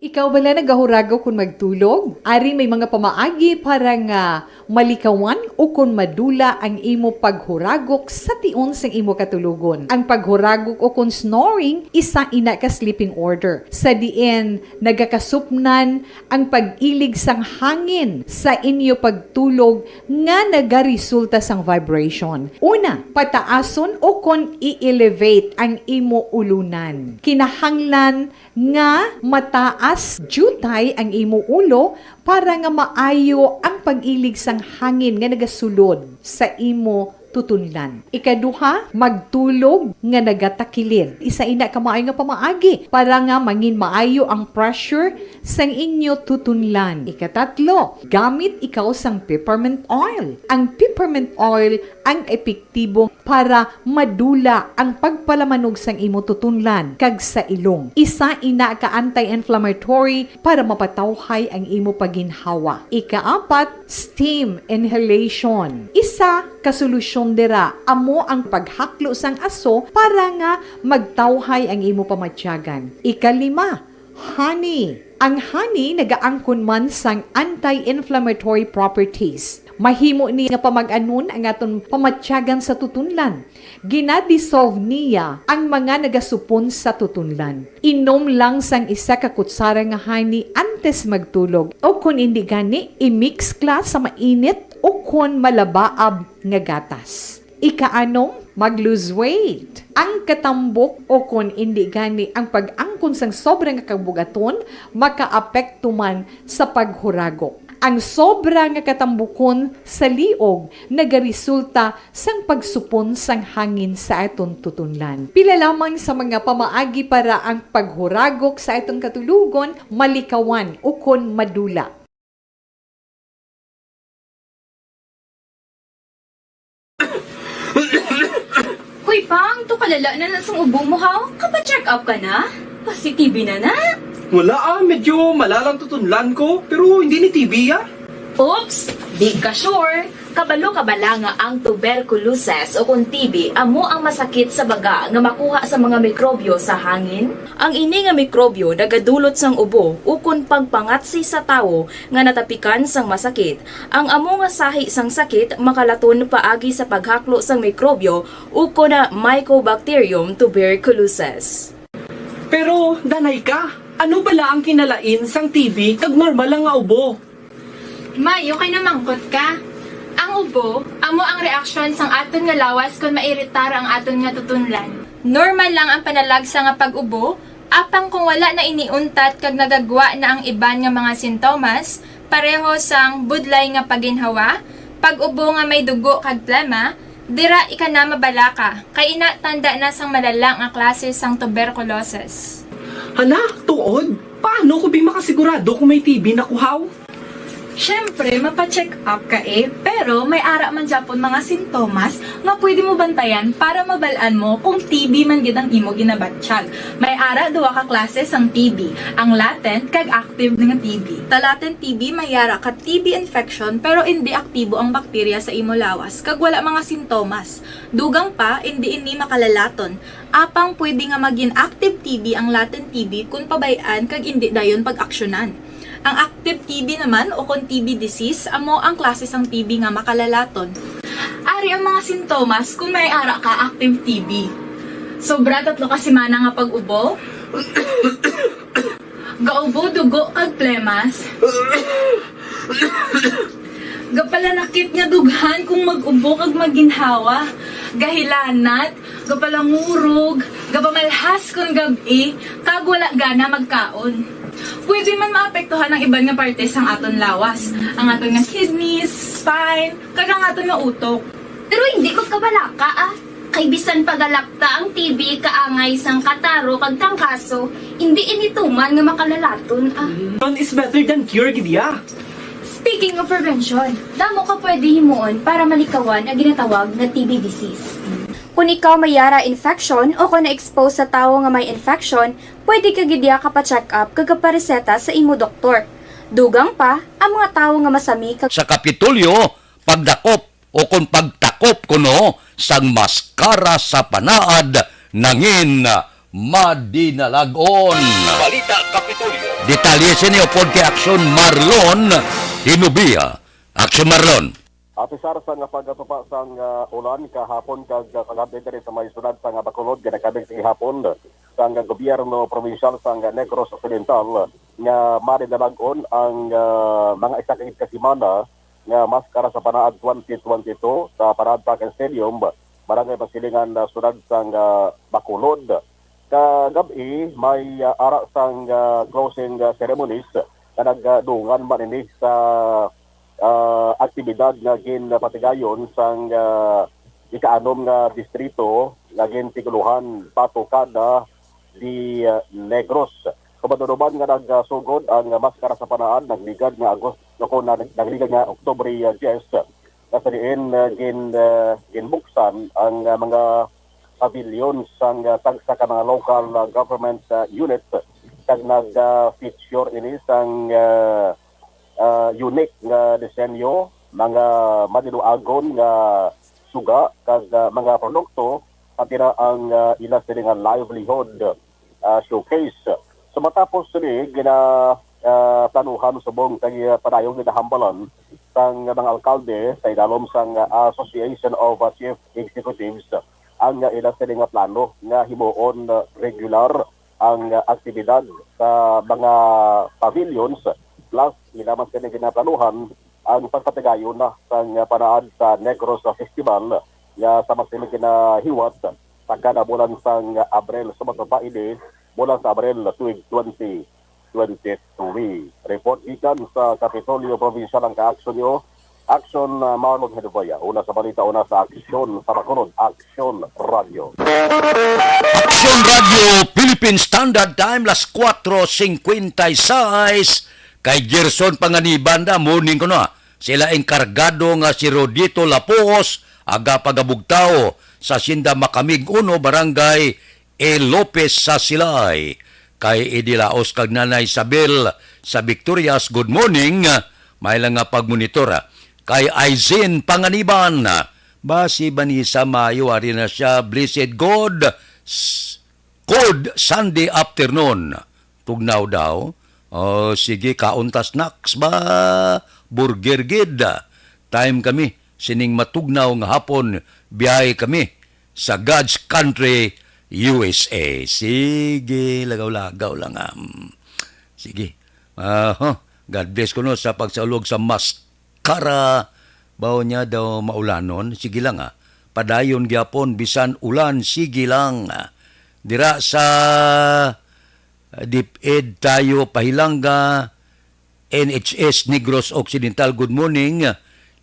Ikaw bala nagahuragok kon magtulog? Ari may mga pamaagi para nga malikawan ukon madula ang imo paghuragok sa tion sang imo katulogon. Ang paghuragok ukon snoring isa ina ka sleeping order, sa diin nagakasupnan ang pag-ilig sang hangin sa inyo pagtulog nga nagaresulta sang vibration. Una, pataason ukon i-elevate ang imo ulunan. Kinahanglan nga mataas diutay ang imo ulo para nga maayo ang pag-ilig sang hangin nga nagasulod sa imo tutunlan. Ikaduha, magtulog nga nagatakilid. Isa ina ka maayo nga pamaagi para nga mangin maayo ang pressure sang inyo tutunlan. Ikatatlo, gamit ikaw sang peppermint oil. Ang peppermint oil ang epektibo para madula ang pagpalamanog sang imo tutunlan kag sa ilong. Isa ina ka anti-inflammatory para mapatawhay ang imo pagginhawa. Ikaapat, steam inhalation. Isa ka solusyon dira amo ang paghaklo sang aso para nga magtawhay ang imo pamatyagan. Ikalima, honey. Ang honey nagaangkon man sang anti-inflammatory properties. Mahimo ni nga pamag-anon ang aton pamatyagan sa tutunlan. Gina-dissolve niya ang mga nagasupon sa tutunlan. Inom lang sang isa ka kutsara nga honey antes magtulog, o kon indi gani, i-mix kla sa mainit o kon malabaab nga gatas. Ikaanom, mag-lose weight. Ang katambok o kon indi gani ang pag-angkon sang sobra nga kabug-aton makaapekto man sa paghuragok. Ang sobra nga katambukon sa liog nagaresulta sang pagsupon sang hangin sa aton tutunlan. Pila lamang sa mga pamaagi para ang paghuragok sa aton katulogon malikawan ukon madula. Pang, to kalala na na sang ubo mo, haw? Kapa-check up ka na? Pasi-T B na na? Wala, ah, medyo malalang tutunlan ko, pero hindi ni T B, ah. Oops! Di ka sure? Kabalo ka bala nga ang tuberculosis o kon T B amo ang masakit sa baga nga makuha sa mga mikrobyo sa hangin? Ang ini nga mikrobyo nagadulot sang ubo ukon pagpangatsi sa tawo nga natapikan sang masakit. Ang amo nga sahi sang sakit makalaton paagi sa paghaklo sang mikrobyo ukon Mycobacterium tuberculosis. Pero, danay ka, ano bala ang kinalain sang T B kag normal lang nga ubo? May, okay na mangkot ka. Ang ubo, amo ang reaksyon sang aton nga lawas kon mairitar ang aton nga tutunlan. Normal lang ang panalagsa nga pag-ubo, apang kung wala na ini untat kag nagagwa na ang iban nga mga sintomas, pareho sang budlay nga paginhawa, pag-ubo nga may dugo kag plema, dira ika na mabalaka, kay ina tanda na sang malala nga klase sang tuberculosis. Hala, tuod? Paano ko bi makasigurado kung may T B na ko, haw? Siyempre, mapa-check up ka, eh, pero may ara man gyapon mga sintomas nga pwede mo bantayan para mabal-an mo kung T B man gid ang imo ginabatyag. May ara duha ka klase sang T B, ang latent kag active nga T B. Sa latent T B, may ara ka T B infection pero indi aktibo ang bakterya sa imo lawas kag wala mga sintomas. Dugang pa, indi ini makalalaton. Apang pwede nga magin active T B ang latent T B kon pabay-an kag indi dayon pag-aksyonan. Ang active T B naman, o kon T B disease, amo ang klase sang T B nga makalalaton. Ari ang mga sintomas kon may ara ka active T B. Sobra tatlo ka semana nga pag-ubo. Gaubo dugo kag plemas. Gapalanakit nga dughan kung mag-ubo kag maginhawa. Gahilanat, gapalangurog, gapamalhas kon gab-i, kag wala gana magkaon. Pwede man maapektuhan ang iban nga parte sang aton lawas, ang aton nga kidneys, spine, kag ang aton nga utok. Pero hindi magkabalaka, ah. Kay bisan pagalakta ang T B kaangay sang kataro kag trangkaso, hindi ini tuman nga makalalaton, ah. Prevention is better than cure, gid ya. Speaking of prevention, damo ka pwede himuon para malikawan ang ginatawag nga T B disease. Kung ikaw may yara infection o kung na-expose sa tawo nga may infection, pwede ka gid ya kapa-check up kag kapareseta sa imo doktor. Dugang pa, ang mga tawo nga masami kag Sa Kapitolyo, pagdakop o kon pagtakop kuno sang maskara sa panaad nangin madinalag-on. Balita Kapitolyo. Detalye sini upod kay Aksyon Marlon Hinubia. Aksyon Marlon. Apisar sang pagkatupa sang, ah, ulan kahapon kag, ah, kagab-i diri sa may syudad sang Bacolod, ginakabig sa gihapon sang gobyerno probinsyal sang Negros Occidental nga madinalag-on ang, ah, mga isa ka gid ka semana nga maskara sa Panaad twenty twenty-two sa Panaad Park and Stadium, Barangay Pasilingan, ah, Siyudad sang, ah, Bacolod. Kagab-i, may, ah, ara sang, ah, closing, ah, ceremonies nga nagdungan man ini sa, ah, aktibidad nga ginpatigayon sang, ah, ikaanom nga distrito nga gintikuluhan Pato Kada de, ah, Negros. Kabaduduban nga nagsugod ang maskara sa Panaad, nagligad nga Agosto, o kon nag-, nagligad nga Oktubre, ah, diyes, nga sa diin, ah, gin-, ah, ginbuksan ang, ah, mga pavilion sang, ah, tagsa ka mga local, ah, government, ah, unit, kag nag, ah, feature ini sang, ah, ah, unique nga disenyo, mga madiluagon nga suga, kag, ah, mga produkto, pati na ang, ah, ila sini nga livelihood, ah, showcase. So, matapos sini, gina, ah, planuhan subong kay, ah, padayon ginahambalan sang mga alkalde sa idalom sang, ah, Association of, ah, Chief Executives ang, ah, ila sini nga plano nga himuon, ah, regular ang, ah, aktibidad sa mga pavilions, plus ila man sini ginaplanuhan ang pagpatigayon na sang panaad sa Negros Festival nga sama sini ginahiwat sa kada bulan sang Abril. Sumato pa ini bulan sa Abril tuig twenty twenty-three. Report gikan sa Kapitolyo Provincial ang kaaksyon niyo, Aksyon, ah, Marlon Hedovaya. Una sa balita, una sa aksyon sa Bacolod, Aksyon Radio. Aksyon Radio, Philippine Standard Time, las kuwatro singkwenta y seis. Kay Gerson Panganiban da, morning ko na. Sila enkargado nga si Rodito Lapos, aga pagabugtaw. sa Hacienda Macamig uno, Barangay E. Lopez sa Silay. Kay Idi Laos kag Nanay Isabel sa Victorias, good morning. May lang nga pagmonitor, ah. Kay Aizen Panganiban, basi Vanessa Mayo, ari na siya, blessed God, s-, good Sunday afternoon. Tugnaw daw. Oh, sige, kaon ta snacks ba? Burger gid. Time kami sining matugnaw nga hapon, biyahe kami sa God's Country, U S A. Sige, lagaw-lagaw lang, ah. Mm. Sige. Ah, huh. God bless kuno sa pagsaulog sa maskara. Baw niya daw maulanon. Sige lang, ah. Padayon gyapon, bisan ulan, sige lang, ah. Dira sa DepEd tayo, Pahilanga, N H S Negros Occidental, good morning.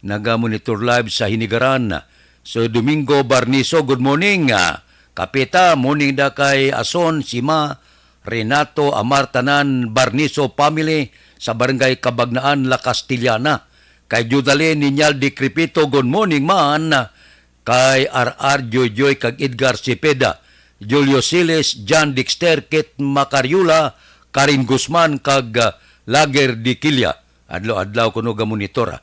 Naga-monitor live sa Hinigaran. So, Domingo Barniso, good morning. Ah, Kapita, morning da kay Ason, Sima, Renato, Amar, tanan, Barniso family sa Barangay Cabagnaan, La Castellana. Kay Judalyn Niñal Decrepito, good morning man. Kay R R, Joyjoy, kag Edgar Cepeda, Julio Siles, John Dexter, Kit Macariola, Karen Guzman, kag, ah, Lager de Quilla. Adlaw-adlaw kuno gamonitor, ah.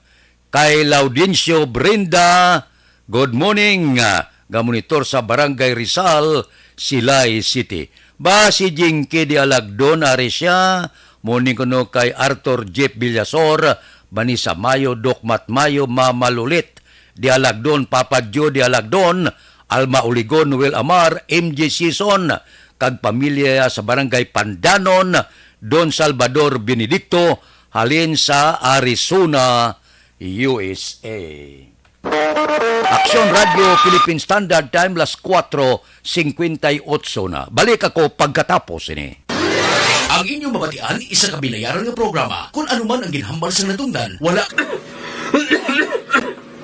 Kay Laudencio Brenda, good morning. Ah, gamonitor sa Barangay Rizal, Silay City. Ba si Jinky de Alagdon, ari siya. Morning kuno kay Arthur Jeff Villasor, Vanessa Mayo, Doc Mat Mayo, Mama Lulit de Alagdon, Papa Joe de Alagdon, Alma Uligon, Noel Amar, M J Sison, kag pamilya sa Barangay Pandanon, Don Salvador Benedicto, halin sa Arizona, U S A. Aksyon Radio Philippine Standard Time, las kuwatro singkwenta y otso na. Balik ako pagkatapos ini. Ang inyong mabatian, isa ka binayaran nga programa. Kung ano man ang ginhambal sa natungdan, wala.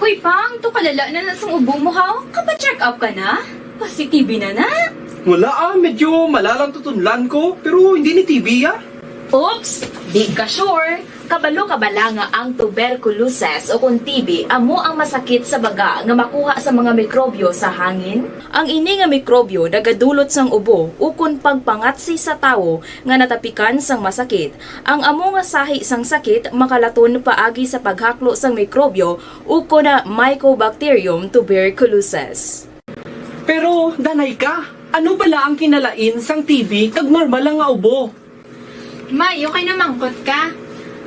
Hoy, Pang, to kalala na na sang ubo mo, haw? Kapa-check up ka na? Positive na na. Wala, ah, medyo malalang tutunlan ko, pero hindi ni T B, ah. Oops, di ka sure. Kabalo ka bala nga ang tuberculosis o kon T B amo ang masakit sa baga nga makuha sa mga mikrobyo sa hangin? Ang ini nga mikrobyo nagadulot sang ubo ukon pagpangatsi sa tawo nga natapikan sang masakit. Ang amo nga sahi sang sakit makalaton paagi sa paghaklo sang mikrobyo ukon na Mycobacterium tuberculosis. Pero, danay ka, ano bala ang kinalain sang T B kag normal lang nga ubo? Maayo kay namangkot ka.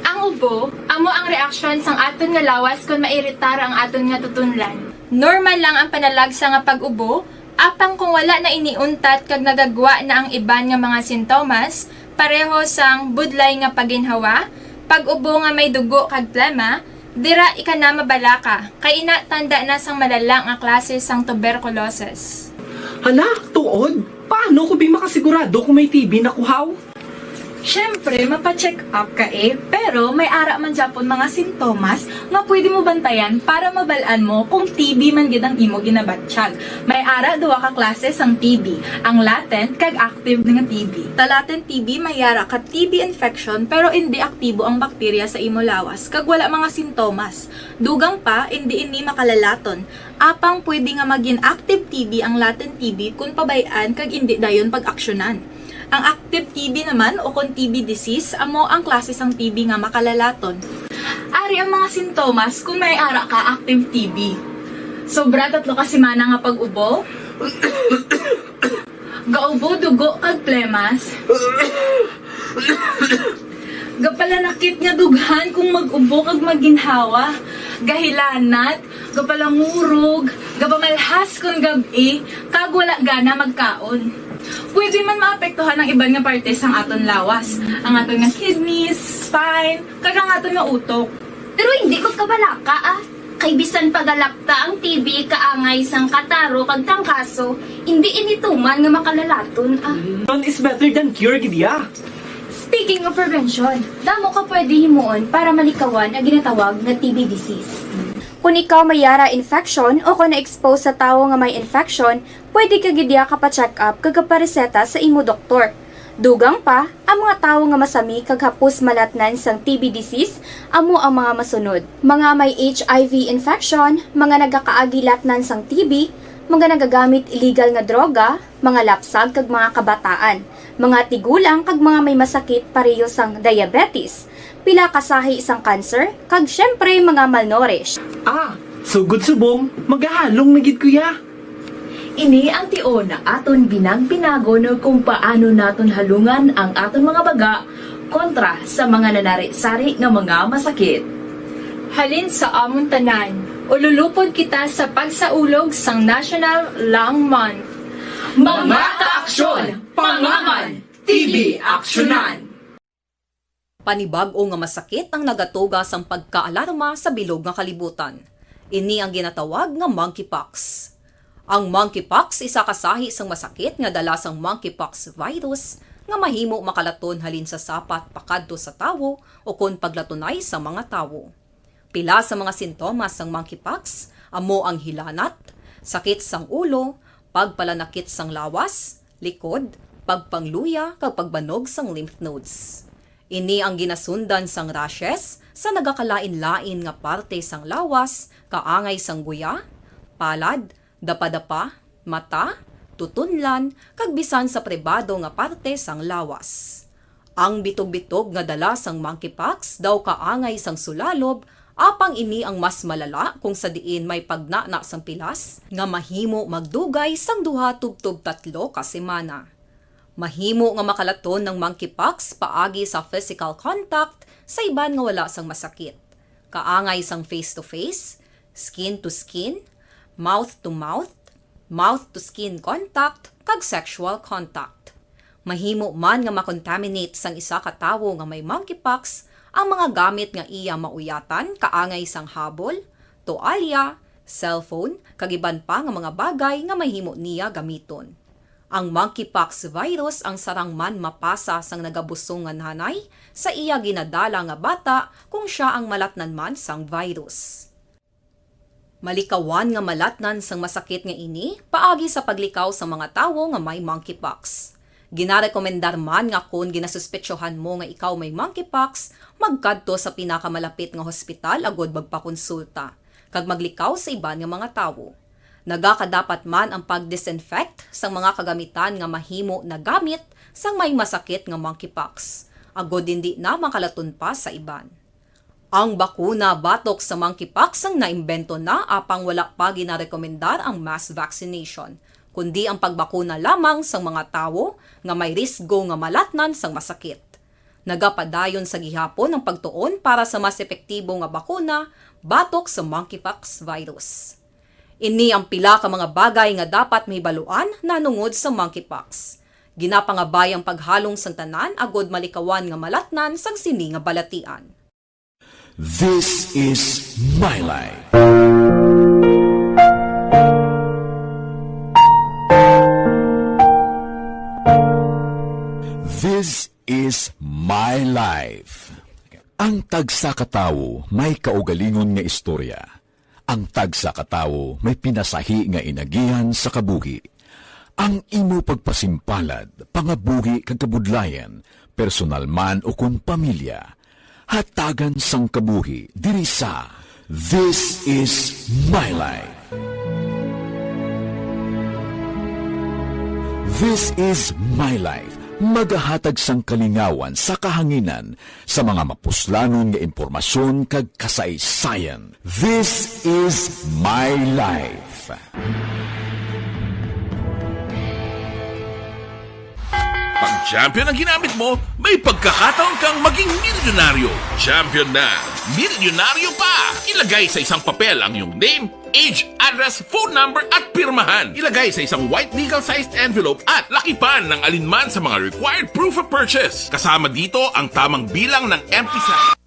Ang ubo amo ang reaksyon sang aton nga lawas kon mairitar ang aton nga tutunlan. Normal lang ang panalagsa nga pag-ubo, apang kung wala na ini untat kag nagagwa na ang iban nga mga sintomas, pareho sang budlay nga paginhawa, pag-ubo nga may dugo kag plema, dira ika na mabalaka, kay ina tanda na sang malala nga klase sang tuberculosis. Hala, tuod? Paano ko bi makasigurado kung may T B na ko, haw? Siyempre, mapa-check up ka, eh, pero may ara man gyapon mga sintomas nga pwede mo bantayan para mabal-an mo kung T B man gid ang imo ginabatyag. May ara duha ka klase sang T B, ang latent kag active nga T B. Sa latent T B, may ara ka T B infection pero indi aktibo ang bakterya sa imo lawas kag wala mga sintomas. Dugang pa, indi ini makalalaton. Apang pwede nga magin active T B ang latent T B kon pabay-an kag indi dayon pag-aksyonan. Ang active T B naman, o kon T B disease, amo ang klase sang T B nga makalalaton. Ari ang mga sintomas kon may ara ka active T B. Sobra tatlo ka semana nga pag-ubo. Gaubo dugo kag plemas. Gapalanakit nga dughan kung mag-ubo kag maginhawa. Gahilanat, gapalangurog, gapamalhas kon gab-i, kag wala gana magkaon. Pwede man maapektuhan ang iban nga parte sang aton lawas, ang aton nga kidneys, spine, kag ang aton nga utok. Pero hindi ko kabalaka, ah. Kay bisan pagalakta ang T B kaangay sang kataro kag trangkaso, hindi ini tuman nga makalalaton, ah. Prevention is better than cure, gid ya. Speaking of prevention, damo ka pwede himuon para malikawan ang ginatawag nga T B disease. Kung ikaw may yara infection o kung na-expose sa tawo nga may infection, pwede ka gid ya kapa-check up kag kapareseta sa imo doktor. Dugang pa, ang mga tawo nga masami kag hapos malatnan sang T B disease amo ang mga masunod: mga may H I V infection, mga nagakaagi latnan sang T B, Mga nagagamit illegal nga droga, mga lapsag kag mga kabataan, mga tigulang kag mga may masakit pareho sang diabetes, pila ka sahi sang cancer, kag syempre mga malnourished. Ah, sugod subong, magahalong na gid, kuya. Ini ang tion nga aton binag-binagon kung paano naton halungan ang aton mga baga kontra sa mga nanari-sari nga mga masakit. Halin sa amon tanan, ululupod kita sa pagsaulog sang National Lung Month. Mga kaaksyon, pangaman, T V aksyonan. Panibag-o nga masakit ang nagatuga sang pagkaalarma sa bilog nga kalibutan. Ini ang ginatawag nga monkeypox. Ang monkeypox isa ka sahi sang masakit nga dala sang monkeypox virus nga mahimo makalaton halin sa sapat pakadto sa tawo ukon paglatunay sa mga tawo. Pila sa mga sintomas sang monkeypox amo ang hilanat, sakit sang ulo, pagpalanakit sang lawas, likod, pagpangluya, kag pagbanog sang lymph nodes. Ini ang ginasundan sang rashes sa nagakalain-lain nga parte sang lawas, kaangay sang guya, palad, dapadapa, mata, tutunlan, kag bisan sa pribado nga parte sang lawas. Ang bitog-bitog nga dala sang monkeypox daw kaangay sang sulalob, apang ini ang mas malala kung sa diin may pagnana sang pilas nga mahimo magdugay sang duha tubtob tatlo ka semana. Mahimo nga makalaton ang monkeypox paagi sa physical contact sa iban nga wala sang masakit, kaangay sang face-to-face, skin-to-skin, mouth-to-mouth, mouth-to-skin contact, kag sexual contact. Mahimo man nga makontaminate sang isa ka tawo nga may monkeypox ang mga gamit nga iya mauyatan, kaangay sang habol, toalya, cellphone, kag iban pa nga mga bagay nga mahimo niya gamiton. Ang monkeypox virus ang sarang man mapasa sang nagabusong nga nanay sa iya ginadala nga bata kung sia ang malatnan man sang virus. Malikawan nga malatnan sang masakit nga ini paagi sa paglikaw sa mga tawo nga may monkeypox. Ginarekomendar man nga kon ginasuspetsohan mo nga ikaw may monkeypox, magkadto sa pinakamalapit nga hospital agud magpakonsulta kag maglikaw sa iban nga mga tawo. Nagakadapat man ang pag-disinfect sang mga kagamitan nga mahimo nagamit sang may masakit nga monkeypox, agud indi na makalaton pa sa iban. Ang bakuna batok sa monkeypox ang naimbento na, apang wala pa ginarekomendar ang mass vaccination, kundi ang pagbakuna lamang sang mga tawo nga may risgo nga malatnan sang masakit. Nagapadayon sa gihapon ang pagtuon para sa mas epektibo nga bakuna batok sa monkeypox virus. Ini ang pila ka mga bagay nga dapat mahibaluan nahanungod sa monkeypox. Ginapangabay ang paghalong sang tanan agud malikawan nga malatnan sang sini nga balatian. This is my life. This is my life. Ang tagsa ka tawo may kaugalingon nga istorya. Ang tagsa ka tawo may pinasahi nga inagihan sa kabuhi. Ang imo pagpasimpalad, pangabuhi kag kabudlayan, personal man ukon pamilya, hatagan sang kabuhi diri sa This Is My Life. This Is My Life, magahatag sang kalingawan sa kahanginan sa mga mapuslanon nga impormasyon kag kasaysayan. This Is My Life. Pag champion ang ginamit mo, may pagkakataon kang maging milyonaryo. Champion na, milyonaryo pa! Ilagay sa isang papel ang iyong name, age, address, phone number, at pirmahan. Ilagay sa isang white legal-sized envelope at lakipan ng alinman sa mga required proof of purchase. Kasama dito ang tamang bilang ng empty sack.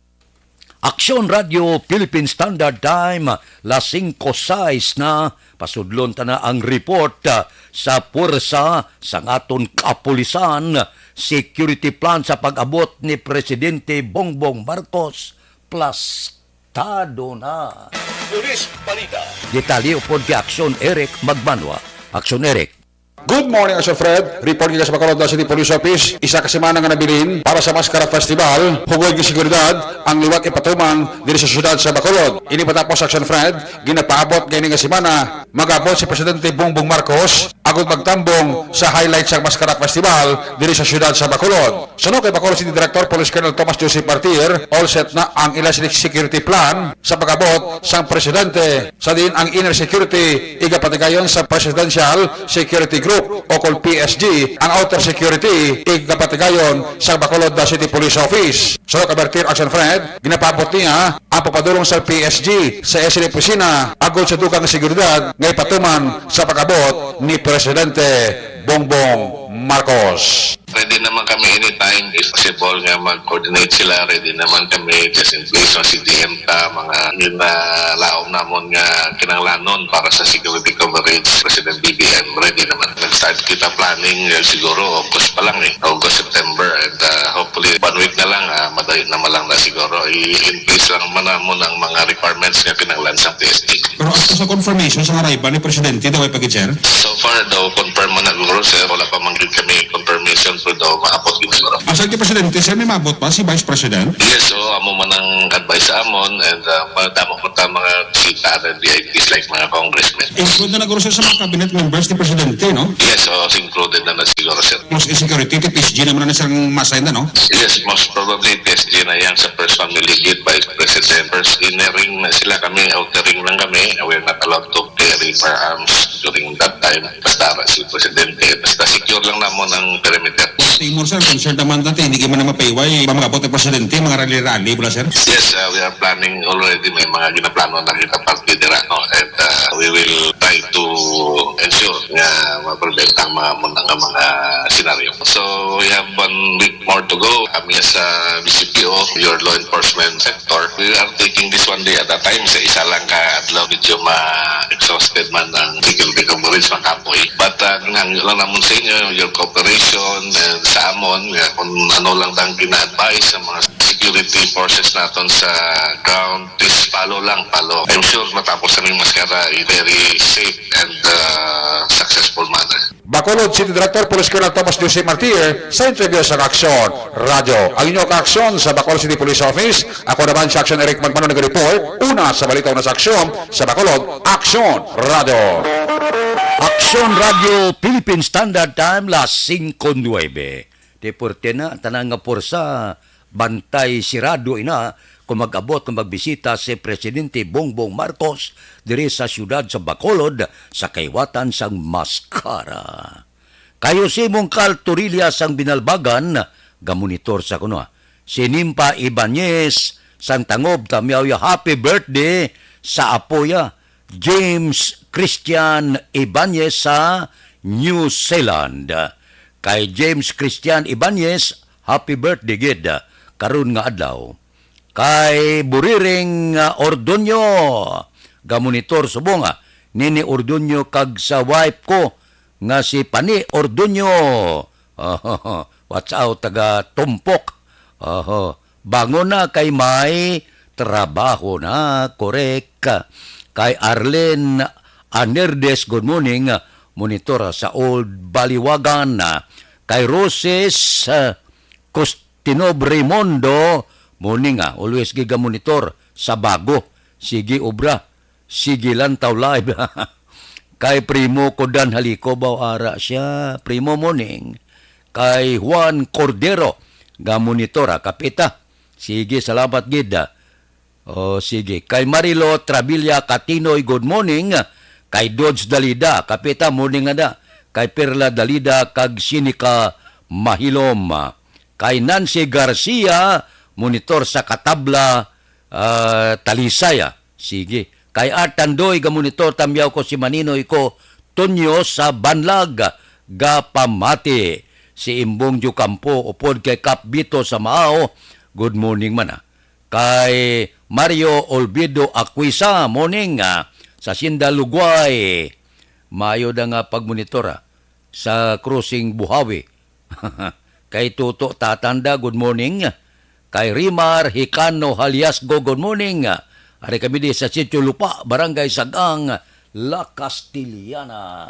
Aksyon Radio Philippine Standard Time, las singko sais na. Pasudlon ta na ang report, ah, sa puwersa sang aton kapulisan, security plan sa pag-abot ni Presidente Bongbong Marcos, plastado na. Pulis Balita. Detalye upod kay Aksyon Eric Magbanwa. Aksyon Eric. Good morning, Action Fred. Report gikan sa Bacolod City Police Office. Isa ka semana nga nabilin para sa Mascara Festival. Hugoy nga seguridad ang liwat ipatuman diri sa siyudad sa Bacolod. Ini matapos, Action Fred, ginapaabot gani nga semana, mag-abot si Presidente Bongbong Marcos agud magtambong sa highlight sa Mascara Festival diri sa siyudad sa Bacolod. Suno kay Bacolod City Director Police Colonel Thomas Joseph Martir, all set na ang ila security plan sa pag-abot sang presidente, sa diin ang inner security igapatigayon sa Presidential Security Group o kon P S G, ang outer security igapatigayon sa Bacolod City Police Office. Suno kay Martir, Action Fred, ginapaabot niya ang pagpadulong sa P S G sa S N F opisina agud sa dugang seguridad nga ipatuman sa pag-abot ni Presidente Bongbong Marcos. Ready naman kami anytime if possible nga mag-coordinate sila. Ready naman kami just in case ma-C D M ta, mga ginalaom namon nga kinahanglanon para sa security coverage, President B B M, ready naman. Nag-start kita planning, eh, siguro August pa lang eh. August, September, and, uh, hopefully one week na lang, ah, madayo naman lang na siguro. I-, in place lang man namon ang mga requirements nga kinahanglan sa P S G. Pero as to sa confirmation sa arrival ni Presidente, daw ay pag-, sir? So far daw, confirm man na guro, sir. Wala pa man gyud kami confirmation kung daw maabot gyud siguro. Asa kay Presidente, sir, may maabot pa si Vice President? Yes, so amo man ang advice sa amon, and, uh, madamo man ta mga bisita and V I Ps like mga congressmen. Include na guro, sir, sa mga cabinet members ni Presidente, no? Yes, so included na na siguro, sir. Mas security, P S G naman na siyang masay na, no? Yes, most probably P S G na yan sa first family gate, Vice President. First inner ring na sila, kami, outer ring lang kami. We're not allowed to carry firearms during that time. Basta ara si Presidente, basta secure lang namon ang perimeter. Timor, sir, concerned naman dati, hindi man na mapahiway, mga abot ni Presidente, mga rally-rally, wala, sir? Yes, uh, we are planning already. May mga ginaplano na kita parte dira, no? And, uh, we will try to ensure nga ma-prevent ang mga muna nga mga senaryo. So, we have one week more to go. Kami sa B C P O, your law enforcement sector, we are taking this one day at a time. Sa isa lang ka adlaw, medyo ma-exhausted man ang security coverage, mga kapoy. But, uh, ang hangyo lang namon sa inyo, your cooperation, and sa amon, nga kung ano lang ang gina-advise sa mga security forces naton sa ground, please follow lang, follow. I'm sure matapos na yung maskara, very safe and, uh, successful manner. Bacolod City Director Police Colonel Thomas Jose Martir sa interview sa Aksyon Radyo. Ang inyo kaaksyon sa Bacolod City Police Office. Ako naman si Aksyon Eric Magmano nag-report. Una sa balita, una sa aksyon sa Bacolod, Aksyon Radyo. Aksyon Radyo Philippine Standard Time, las singko nuebe. Deporte na, tanan nga porsa, bantay sirado ina kung mag-abot nga magbisita si Presidente Bongbong Marcos diri sa siyudad sa Bacolod sa kaliwatan sang maskara. Kay Jose Mongcal Torilla sang Binalbagan, gamonitor sa kuno. Si Nimpa Ibanez sang Tangob, tamyaw ya happy birthday sa apo ya, James Christian Ibanez sa New Zealand. Kay James Christian Ibanez, happy birthday gid karon nga adlaw. Kay Buriring, ah, Ordonio, gamonitor subong, ah, Nini Ordonio kag sa wife ko nga si Pani Ordonio. Watch out, taga Tumpok. Oho. Bangon na kay may trabaho na, korek. Kay Arlene Anerdes, good morning. Monitor sa Old Baliwagan. Kay Roses, ah, Costinob Raymondo, morning, ah. Always gigamonitor sa bago. Sige, obra. Sige, Lantaw Live. Kay Primo ko Dan Haliko, baw ara siya. Primo, morning. Kay Juan Cordero, gamonitor, ah, kapita. Sige, salamat gid, ah. Oh, sige. Kay Marilo Travilla Catinoy, good morning. Kay Dodge Dalida, kapita, morning nga da. Kay Perla Dalida kag Sinica Mahilom. Kay Nancy Garcia, monitor sa Katabla, ah, Talisay, ah. Sige. Kay Art Tandoy, gamonitor, tamyaw ko si Maninoy ko, Tonyo sa Banlag, gapamati. Si Imbong Diocampo, upod kay Kap Bito sa Mao, good morning man, ah. Kay Mario Olvido Aquisa, morning, ah, sa Sinda Lugway. Maayo da nga pagmonitor, ah, sa Crossing Buhawi. Kay Tuto Tatanda, good morning. Kay Rimar Hicano Haliasgo, good morning. Ari kami di sa Sitio Lupa, Barangay Sagang, La Castellana.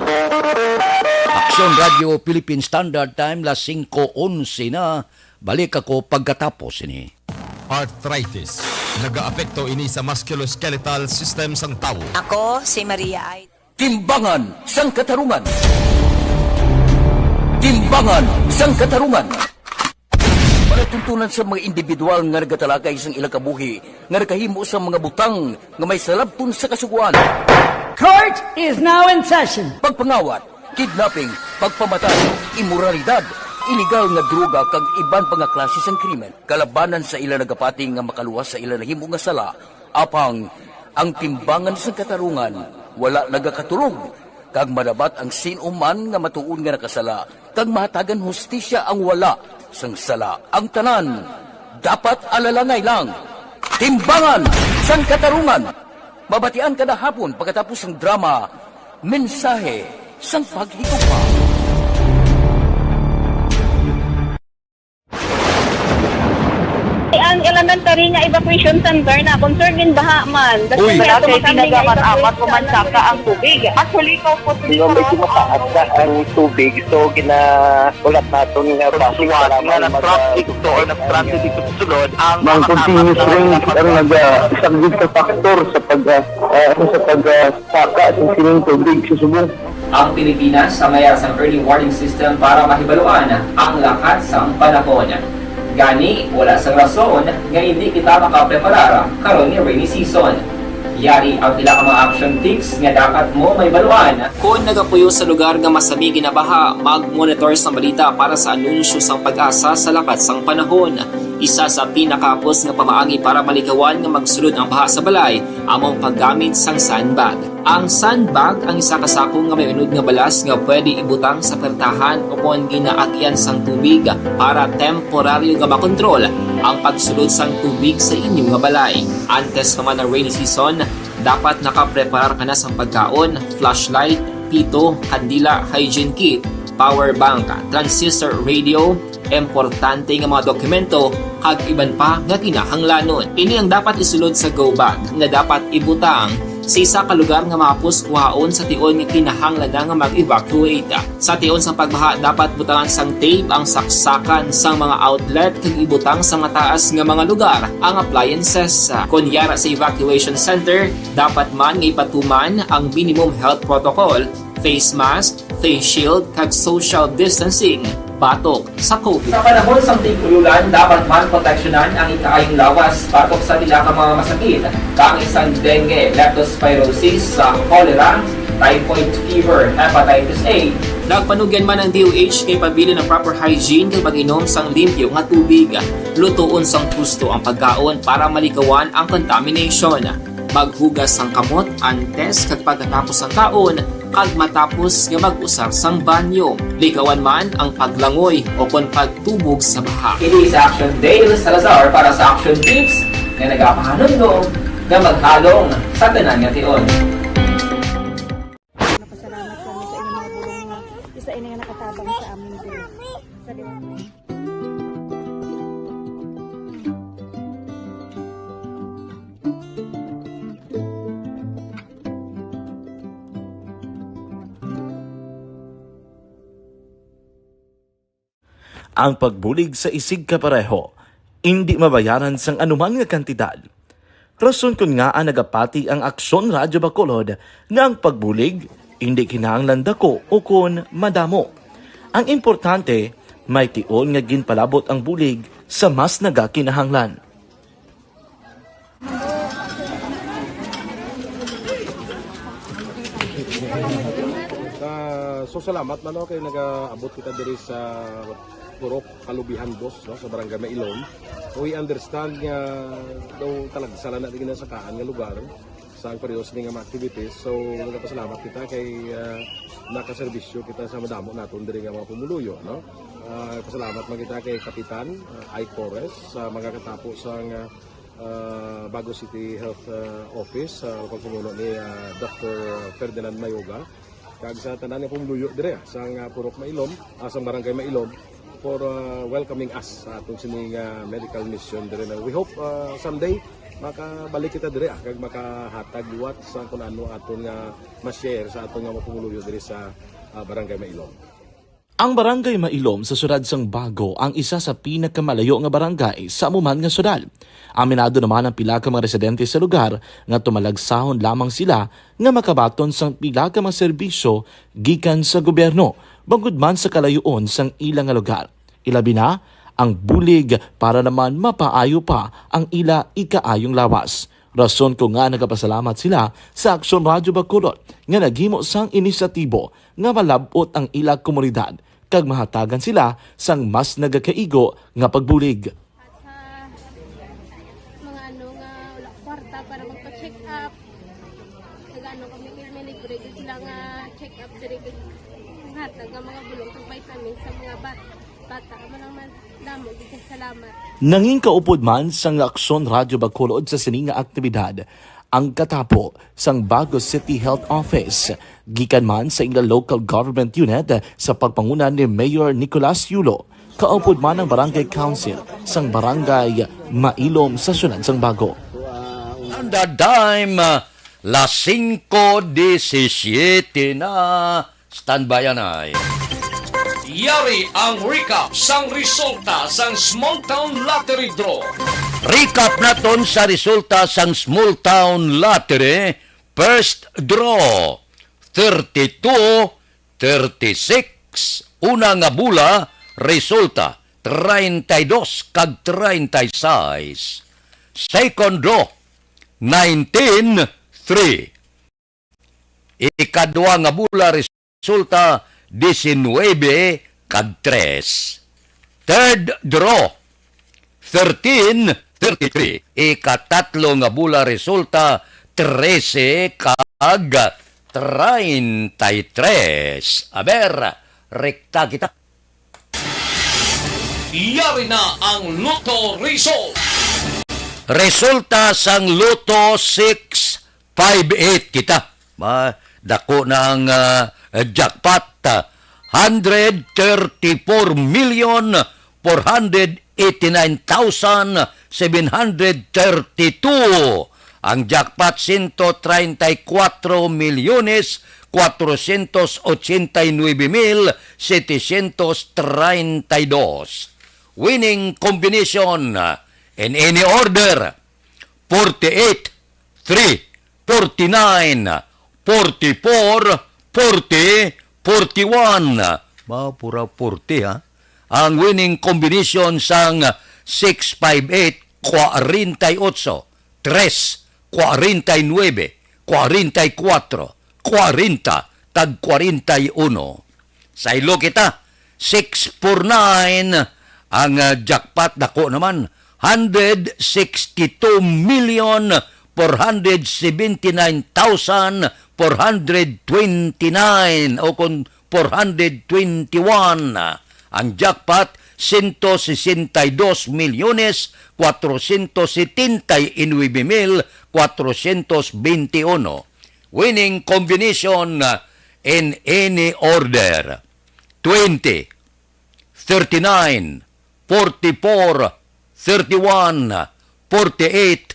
Aksyon Radio Philippine Standard Time, las singko onse na. Balik ako pagkatapos ini. Arthritis. Nagaapekto ini sa musculoskeletal system sang tawo. Ako si Maria Ay. Timbangan sang Katarungan. Timbangan sang Katarungan. Palatuntunan sa mga individual nga nagatalakay sang ilang kabuhi nga nakahimo sang mga butang nga may salabton sa kasugoan. Court is now in session. Pagpangawat, kidnapping, pagpamatay, imoralidad, iligal nga droga kag iban pa nga klase sang krimen. Kalabanan sa ila nagapati nga makaluwas sa ila nahimo nga sala, apang ang timbangan sang katarungan wala nagakatulog, kag madabat ang sin-o man nga matuod nga nakasala, kag mahatagan hustisya ang wala sang sala. Ang tanan dapat alalangay lang. Timbangan sang Katarungan. Mabatian kada hapon pagkatapos sang drama, Mensahe sang Paghigugma. Ang elementary nga evacuation center na concern gin baha man. Uy. Wala kay tinaga man amat o mansaka ang tubig. Actually, ko po Medyo mataas na ang tubig, so ginaulat naton nga basi nga nag-traffic to or nag-transit dito sa sulod ang mga continuous rains ang nag-, ah, isang big factor sa pag, ah, ah, sa pag, ah, saka sa sining tubig sa subong. Ang Pilipinas ang may sang early warning system para mahibaluan ang lakat sang panahon. Gani, wala sang rason nga hindi kita makapreparar karon nga rainy season. Yari ang pila ka mga action tips nga dapat mo mahibaluan. Kon nagapuyo sa lugar nga masami ginabaha, mag-monitor sang balita para sa anunsyo sang PAGASA sa lakat sang panahon. Isa sa pinakahapos nga pamaagi para malikawan nga magsulod ang baha sa balay amo ang paggamit sang sandbag. Ang sandbag ang isa ka sako nga may unod nga balas nga pwede ibutang sa pertahan ukon ginaagian sang tubig para temporaryo nga makontrol ang pagsulod sang tubig sa inyo nga balay. Antes pa man ang rainy season, dapat nakapreparar ka na sang pagkaon, flashlight, pito, kandila, hygiene kit, power bank, transistor radio, importante nga mga dokumento, kag iban pa nga kinahanglanon. Ini ang dapat isulod sa go bag nga dapat ibutang sa isa ka lugar nga mahapos kuhaon sa tion nga kinahanglan na nga mag-evacuate. Sa tion sang pagbaha, dapat butangan sang tape ang saksakan sang mga outlet kag ibutang sa mataas nga mga lugar ang appliances. Kon yara sa evacuation center, dapat man nga ipatuman ang minimum health protocol, face mask, face shield, kag social distancing batok sa COVID. Sa panahon sang tig-ulan, dapat man proteksyonan ang ikaayong lawas batok sa pila ka mga masakit, kaangay sang dengue, leptospirosis, sa cholera, typhoid fever, hepatitis A. Nagpanugyan man ang D O H kay pabilin ang proper hygiene kag pag-inom sang limpyo nga tubig. Lutoon sang husto ang pagkaon para malikawan ang contamination. Maghugas sang kamot antes kag pagkatapos sang kaon, kag matapos nga mag-usar sang banyo. Likawan man ang paglangoy o kon pagtubog sa baha. Ini si Action Dale Salazar para sa Action Tips nga nagapahanumdom nga maghalong sa tanan nga tion. Napasalamat kami sa inyong mga bulong nga isa ini nga nakatabang sa amin din. Sa Ang pagbulig sa isigkapareho indi mabayaran sang anuman nga kantidad. Rason kon ngaa nagapati ang Aksyon Radyo Bacolod nga ang pagbulig indi kinahanglan dako ukon madamo. Ang importante, may tion nga ginpalabot ang bulig sa mas nagakinahanglan. Ah, so salamat man, no, kay nagaabot kita diri sa Purok Kalubihan Dos, no, sa Barangay Mailom. We understand nga daw talagsa lang na di ginasakaan nga lugar sa ang periodo sini nga mga activities. So, nagapasalamat kita kay, ah, nakaserbisyo kita sa madamo naton diri nga mga pumuluyo, no? Ah, pasalamat man kita kay Kapitan, ah, Ike Torres sa mga katapo sa nga, ah, Bago City Health, ah, Office, sa pagpamuno ni, ah, Doctor Ferdinand Mayoga, kag sa tanan nga pumuluyo dire, ah, sa nga Purok Mailom, ah, sa Barangay Mailom, for, ah, welcoming us sa atong sini nga medical mission dire. Na we hope, ah, someday, Makabalik kita diri, ah, kag makahatag liwat sa kung ano aton nga ma-share sa aton nga mga pumuluyo diri sa, ah, Barangay Mailom. Ang Barangay Mailom sa siyudad sang Bago ang isa sa pinakamalayo nga barangay sa amo man nga siyudad. Aminado naman ang pila ka mga residente sa lugar nga tumalagsahon lamang sila nga makabaton sang pila ka mga serbisyo gikan sa gobyerno, bangod man sa kalayoon sang ila nga lugar. Ilabi na ang bulig para naman mapaayo pa ang ila ikaayong lawas. Rason ko nga nagapasalamat sila sa Aksyon Radyo Bacolod nga naghimo sang inisyatibo nga malab-ot ang ila komunidad kag mahatagan sila sang mas nagakaigo nga pagbulig. Sa mga ano nga wala kwarta para magpa-check up, nag-ano kami, may libre din sila nga check up diri, kag hatag nga mga bulong kag vitamin sa mga bat-, bata. Amo lang man, damo gid kay salamat. Nangin kaupod man sang Aksyon Radyo Bacolod sa sini nga aktibidad ang katapo sang Bago City Health Office, gikan man sa ila local government unit sa pagpanguna ni Mayor Nicolas Yulo, kaupod man ang Barangay Council sang Barangay Mailom sa siyudad sang Bago. Standard time, las singko disisiete na. Standby anay. Yari ang recap sang resulta sang Small Town Lottery Draw. Recap naton sa resulta sang Small Town Lottery. First draw, thirty-two, thirty-six. Una nga bula, resulta, treinta y dos kag treinta y seis. Second draw, nineteen, three. Ikadua nga bula, resulta, diecinuebe kag tres. Third draw, thirteen thirty-three. Ikatatlo nga bula, resulta, trese kag treinta y tres. Aber, rekta kita. Yari na ang Lotto result. Resulta sang Lotto six five eight kita. Ma, dako na ang, ah, jackpot, ah, hundred thirty-four million four hundred eighty-nine thousand seven hundred thirty-two. Ang jackpot, ciento treinta y cuatro millones cuatrocientos ochenta y nueve mil setecientos treinta y dos. Winning combination, ah, in any order, forty-eight, three, forty-nine, forty-four, forty, forty-one. Ba, pura forty, ha? Ang winning combination sang six five eight, kwarenta y ocho, tres, kwarenta y nuebe, kwarenta y kuwatro, kwarenta, kag kwarenta y uno. Saylo kita, six four nine ang, ah, jackpot, dako naman, hundred sixty-two million four hundred seventy-nine thousand four hundred twenty-nine, o kon four hundred twenty-one. Ang jackpot, ciento sesenta y dos millones cuatrocientos setenta y nueve mil cuatrocientos veintiuno. Winning combination, uh, in any order: twenty, thirty-nine, forty-four, thirty-one, forty-eight,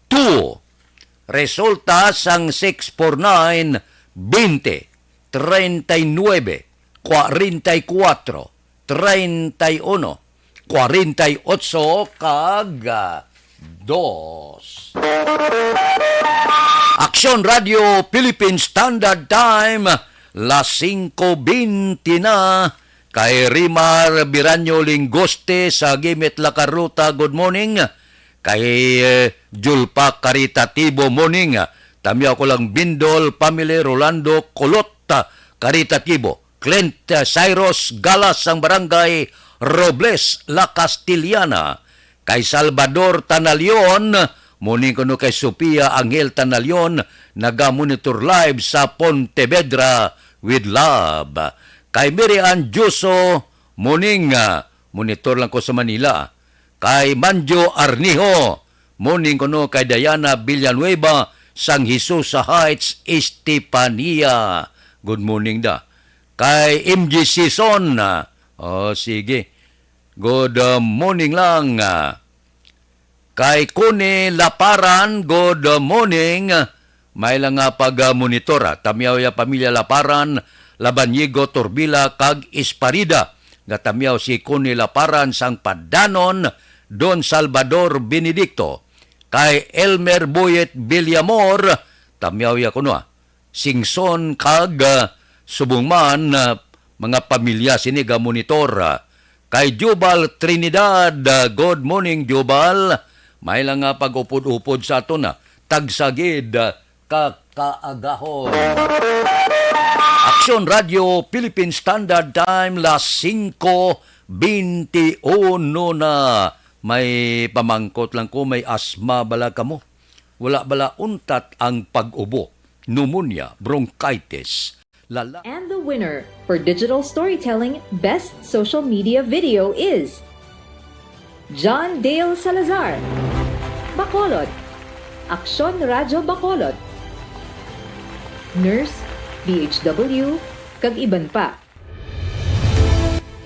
two. Resulta sang six four nine, twenty, treinta y nuebe, kwarenta y kuwatro, treinta y uno, kwarenta y ocho, kag, ah, dos. Aksyon Radio Philippine Standard Time, las singko bente na. Kay Rimar Biranyo Lingoste sa Gimit, La Carlota, good morning. Kay, eh, Julpa Caritatibo, morning. Tamyaw ko lang, Bindol family, Rolando Colot, ah, Caritatibo. Clint, ah, Cyrus Galas sang Barangay Robles, La Castellana. Kay Salvador Tanalion, morning kuno kay Sofia Angel Tanalion, naga-monitor live sa Pontevedra with love. Kay Mary Ann Juso, morning, ah, monitor lang ko sa Manila. Kay Manjo Arnijo, morning kuno kay Diana Villanueva, sang Jesusa Heights, Estefania. Good morning da. Kay M G Season, ah, oh, sige. Good, uh, morning lang, ah. Kay Connie Laparan, good morning. May lang nga pag-monitor, ah. Tamyaw ya pamilya Laparan, Labanyego, Turbila, kag Esparida. Nga tamyaw si Connie Laparan sang Padanon, Don Salvador Benedicto. Kay Elmer Boyet Villamor, tamyaw ya kuno, ah. Singson kag, ah, subong man, ah, mga pamilya sini ga monitor, ah. Kay Jubal Trinidad, ah, good morning, Jubal. May lang nga pag-upod-upod sa aton, ah. Tagsa gid, ah, ka kaagahon. Aksyon Radio Philippine Standard Time, las singko bente uno na. May pamangkot lang ko, may asma bala kamo? Wala bala untat ang pag-ubo, pneumonia, bronchitis, lala? And the winner for digital storytelling best social media video is John Dale Salazar, Bacolod, Aksyon Radyo Bacolod, nurse, D H W, kag iban pa.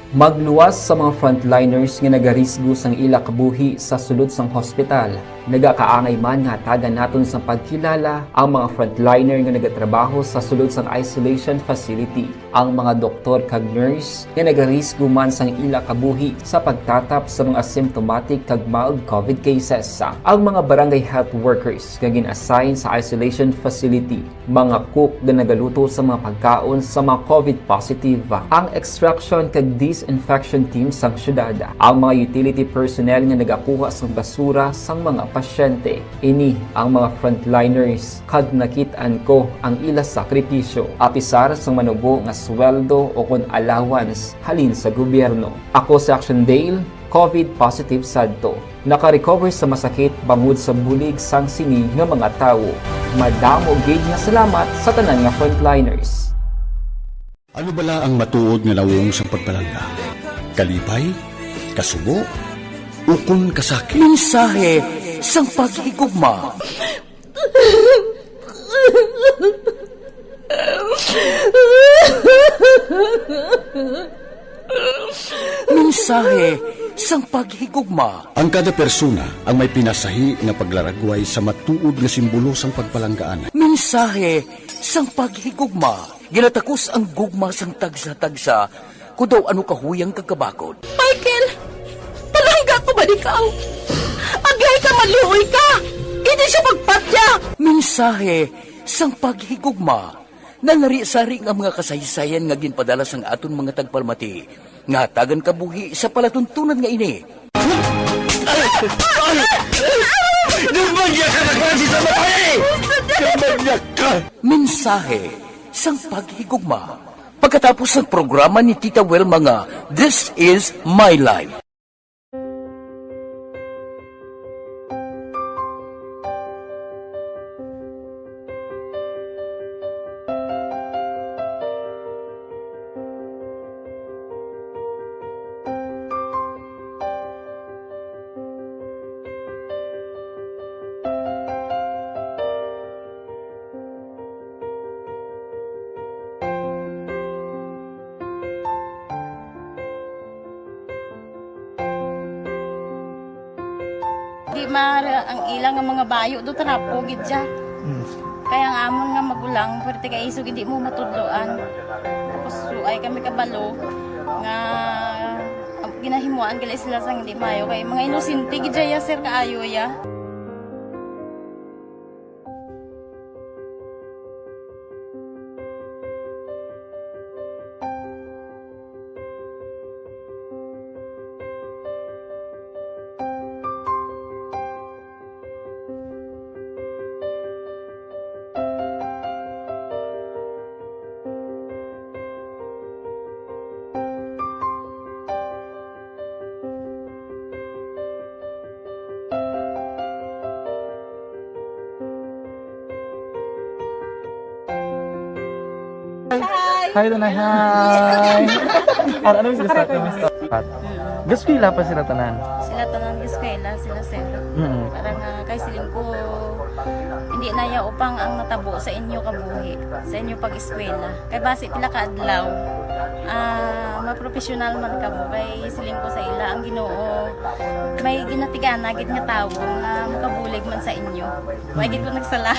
Magluwas sa mga frontliners nga nagarisgo sang ila kabuhi sa sulod sang hospital. Nagakaangay man nga hatagan naton sang pagkilala ang mga frontliner nga nagatrabaho sa sulod sang isolation facility, ang mga doktor kag nurse nga nagarisgo man sang ila kabuhi sa pagtatap sa mga asymptomatic kag mild COVID cases, ang mga barangay health workers nga gin-assign sa isolation facility, mga cook nga nagaluto sa mga pagkaon sa mga COVID positive, ang extraction kag disinfection team sang syudad, ang mga utility personnel nga nagakuha sang basura sang mga pasyente. Ini ang mga frontliners, kag nakit-an ko ang ila sakripisyo, apisar sang manubo nga sweldo o kon allowance halin sa gobyerno. Ako si Action Dale, COVID positive sadto. Naka-recover sa masakit bangod sa bulig sang sini nga mga tawo. Madamo gid nga salamat sa tanan nga frontliners. Ano bala ang matuod nga nawong sang pagpalangga? Kalipay? Kasubo? Ukon kasakit? Mensahe sang paghigugma. Mensahe sang paghigugma. Ang kada persona ang may pinasahi nga paglaragway sa matuod nga simbolo sang pagpalanggaan. Mensahe sang paghigugma. Ginatakos ang gugma sang tagsa-tagsa, kon daw ano kahuyang kag kabakod. Michael, palangga ko man ikaw. Agihay ka, maluoy ka. Indi siya magpatya. Mensahe sang paghigugma. Nalarisari nga mga kasaysayan nga ginpadala sang aton mga tagpalamati nga hatagan kabuhi sa palatuntunan nga ini. Demonyakka ka, klase sa babae! Demonyakka! Mensahe sang paghigugma. Pagkatapos sang programa ni Tita Wilma nga This Is My Life. Di ma-, ang ila nga mga bayo do trapo gid siya. Mm. Kaya ang amon nga magulang, pwerte kay isog hindi mo matudloan. Tapos, so, ay kami kabalo nga, ang ginahimuan gali sila sang hindi maayo. Kay mga inosente gid siya, sir, kaayo ya. Hi! Hi, Tanay. Hi! Ano, ano, miss, gusto, miss, Pat? Gaskwela pa sila tanan? Sila tanan gaskwela, sila, sir. Mm. Parang, ah, kay siling ko, hindi Naya upang ang natabo sa inyo kabuhi, sa inyo pag-eskwela. Kay basi pila ka adlaw, ah, mapropesyonal man kamo. Kay siling ko sa ila, ang Ginoo may ginatigana gid nga tawo nga makabulig man sa inyo. Wa gid ko nagsala.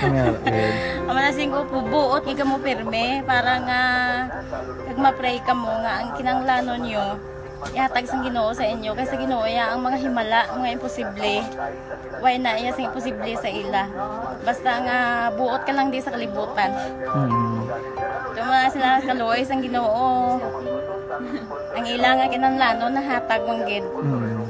Nga, eh. Ang mga siling ko, buot gid kamo pirme para nga kag ma-pray kamo nga ang kinahanglanon nyo ihatag sang Ginoo sa inyo, kay sa Ginoo iya ang mga himala, mga imposible. Way na iya sing imposible sa ila. Basta nga buot ka lang di sa kalibutan. Mm. Tuma sila kaluoy sang Ginoo. Ang ila nga kinahanglanon nahatag man gid. Mm.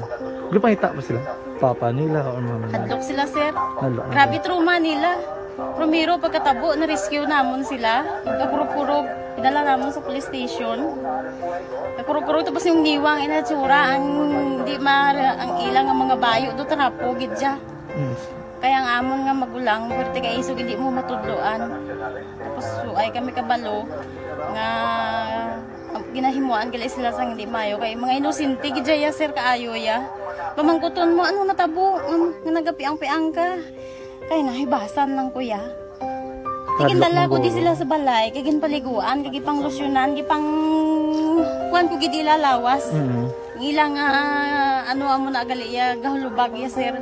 Gipangita ba sila? Papa nila or mama nila? Hadlok sila, sir. Hadlok na Grabe sila. Trauma nila. Primero, pagkatabo, na-rescue namon sila. Pagkakurog-kurog, idala namon sa police station. Pagkakurog-kurog, tapos yung niwang inatsura, ang di ma-, ang ilang nga mga bayo, do trapo, gid siya. Mm. Kaya ang amon nga magulang, pwerte kay isog, hindi mo matudloan. Tapos, so, ay kami kabalo nga ginahimuan gali sila sang hindi mayo. Kay mga inosente gid siya, sir, kaayo ya. Pamangkuton mo, ano natabo? Um, nga nagapiang-piang ka? Kay nahibasan lang, kuya. Hadlok Tigindala man ko di guro. Sila sa balay, kay ginpaliguan, kay gipanglusyonan, gipang kuan ko gid ila lawas. Mm. Ang ila nga, ano, amo na gali iya, gahulubag iya, sir.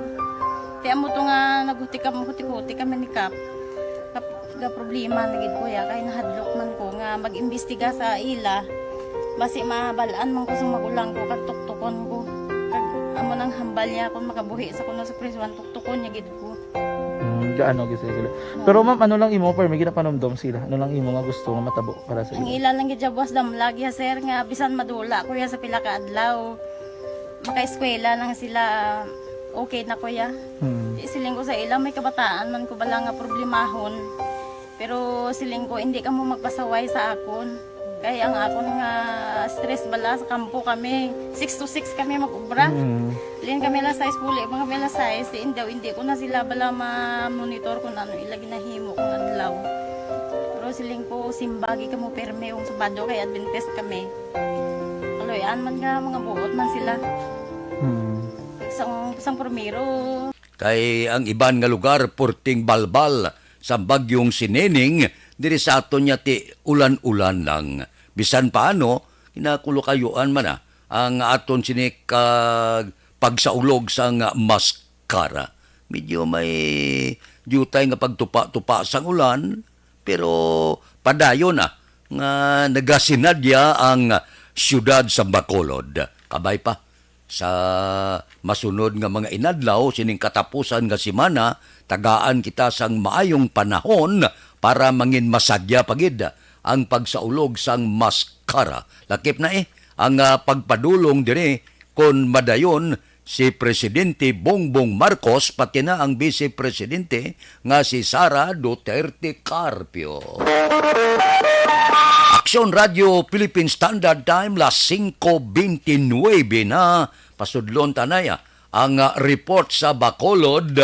Kay amo to nga naghuti-huti kami ni Kap. Kap-, ga problema na gid, kuya, kay nahadlok man ko nga mag-imbestiga sa ila. Basi mabal-an man ko sa magulang ko, kag tuktukon ko. Kag amo nang hambal niya, kung makabuhi sa kuno sa prisuan, tuktukon niya gid ko. Mm, gaano gid sila? Pero ma'am, ano lang imo, pero may ginapanumdom sila? Ano lang imo nga gusto nga matabo para sa Ang ila? Ila lang gid siya buwas damlag ya, sir, nga bisan madula ko ya sa pila ka adlaw, makaeskwela lang sila, okay na ko ya. Hmm. Di siling ko sa ila, may kabataan man ko bala nga problemahon. Pero siling ko, hindi ka mo magpasaway sa akon. Kay ang akon nga stress bala sa kampo kami, six to six kami mag-ubra. Mm. Lin kami alas sais, puli man kami alas sais, si indaw, hindi ko na sila bala ma-monitor kung ano ila ginahimo kung adlaw. Pero siling ko, simbagi ka mo perme kung Sabado kay Adventist kami. Kaloy-an man nga, mga buot man sila. Mm. Sang, sang primero. Kay ang iban nga lugar, purting balbal sang bagyong si Nining, diri sa aton niya ti ulan-ulan lang. Bisan paano, kinakulukayoan man na ang aton sini kag pagsaulog sang maskara. Medyo may diutay nga pagtupa-tupa sang ulan, pero padayon na nga nagasinadya ang siyudad sa Bacolod. Kabay pa, sa masunod nga mga inadlaw sining katapusan nga semana, tagaan kita sang maayong panahon para mangin masadya pa gid ang pagsaulog sang maskara. Lakip na, eh, ang, ah, pagpadulong diri kon madayon si Presidente Bongbong Marcos, pati na ang Vice Presidente nga si Sara Duterte Carpio. Aksyon Radio Philippine Standard Time, las singko beintinuebe na. Pasudlon ta na ya ang, ah, report sa Bacolod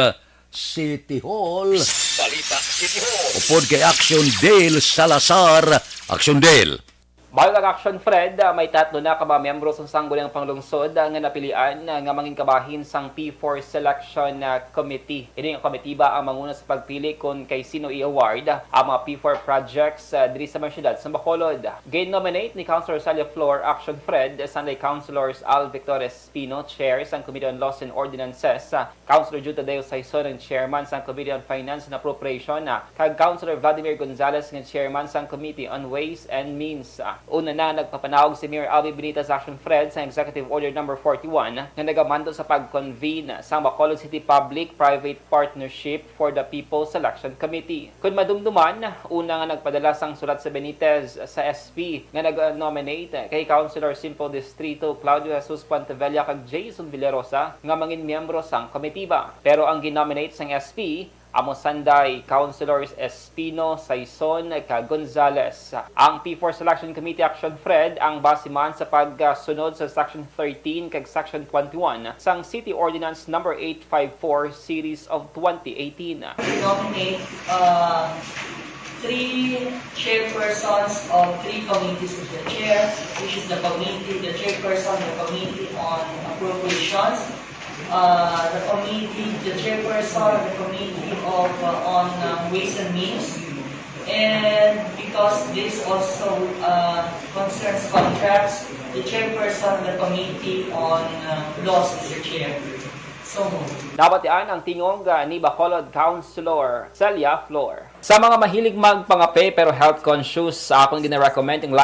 City Hall. Balita City Hall. Upod kay Action Dale Salazar. Action Dale. Bago ang Action Fred, ah, may tatlo na ka mga miyembro sang Sangguniang Panglungsod, ah, nga napilian, ah, nga mangin kabahin sang P four Selection, ah, Committee. Ini nga komitiba ang manguna sa pagpili kon kay sino i-award, ah, ang mga P four projects, ah, diri sa mga syudad sa Bacolod. Gin-nominate ni Councilor Celia Flor, Action Fred, Sunday Councilors Al Victor Espino, Chair sang Committee on Laws and Ordinances, ah, Councilor Jude Tadeo Saison ang chairman sang Committee on Finance and Appropriation, ah, kag Councilor Vladimir Gonzales nga chairman sang Committee on Ways and Means. Ah, una na, nagpapanaog si Mayor Alvin Benitez, Action Fred, sang Executive Order Number forty-one nga nagamando sa pag-convene sang Bacolod City Public-Private Partnership for the People Selection Committee. Kon madumduman, una nga nagpadala sang sulat si Benitez sa S P nga nag-nominate kay Councilor Simple Distrito Claudio Jesus Puentevella kag Jason Villarosa nga mangin miyembro sang komitiba. Pero ang gin-nominate sang S P amo sanday Councilors Espino, Saison, kag Gonzales. Ang P four Selection Committee, Action Fred, ang base man sa pagsunod sa Section thirteen kag Section twenty-one sang City Ordinance Number eight five four Series of twenty eighteen. We nominate, uh, three chairpersons of three committees of the chair, which is the committee, the chairperson of the Committee on Appropriations, uh, the committee, the chairperson of the committee of, uh, on, um, ways and means. And because this also, uh, concerns contracts, the chairperson of the committee on, uh, laws, Mister Chair. So moved. Nabatian ang tingog, ah, ni Bacolod Councilor Celia Flor. Sa mga mahilig magpangape pero health conscious, sa akong gina-recommend ang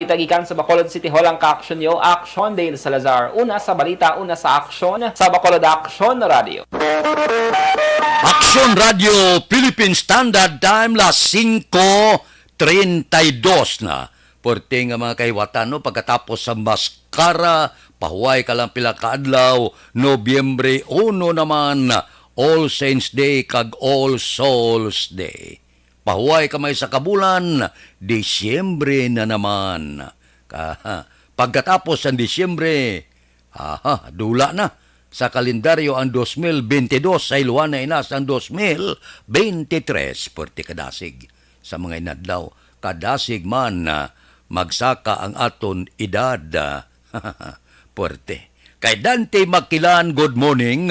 Itagikan sa Bacolod City Hall ang ka-aksyon niyo, Aksyon Dale Salazar. Una sa balita, una sa aksyon, sa Bacolod Aksyon Radio. Aksyon Radio Philippine Standard Time, las singko treinta y dos na. Porte nga mga kahiwatan, no? Pagkatapos sa maskara, pahuway ka lang pila ka adlaw, Nobyembre uno naman, All Saints Day kag All Souls Day. Pahuway ka may sa kabulan, Disyembre na naman. Ka-, pagkatapos sang Disyembre, aha, dula na. Sa kalendaryo ang dos mil bente dos, sa Ilwana inas ang dos mil bente tres. Puwerte kadasig sa mga inadlaw. Kadasig man, ah, magsaka ang aton edad, ah, puwerte. Kay Dante Makilan, good morning.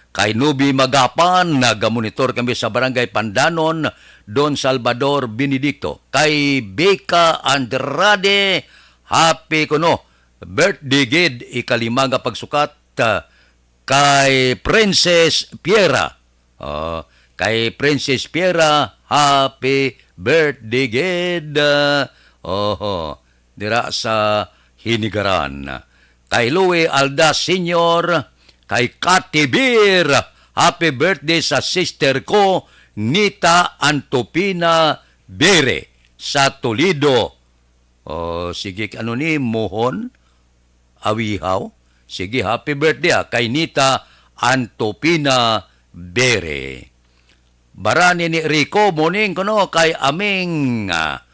Kay Nubi Magapan, nagamonitor kami sa Barangay Pandanon, Don Salvador Benedicto. Kay Beka Andrade, happy kuno birthday gid, ikalima nga pagsukat, ah, kay Princess Piera. Oh, kay Princess Piera, happy birthday gid. Ah, oho, dira sa Hinigaran. Kay Louie Alda Senior, kay Kati Beer, happy birthday sa sister ko, Nita Antopina Bere, sa Toledo. Oh, sige, ano ni, Mohon? Awihaw? Sige, happy birthday, ah, kay Nita Antopina Bere. Barani ni Rico, morning kuno kay Aming, ah,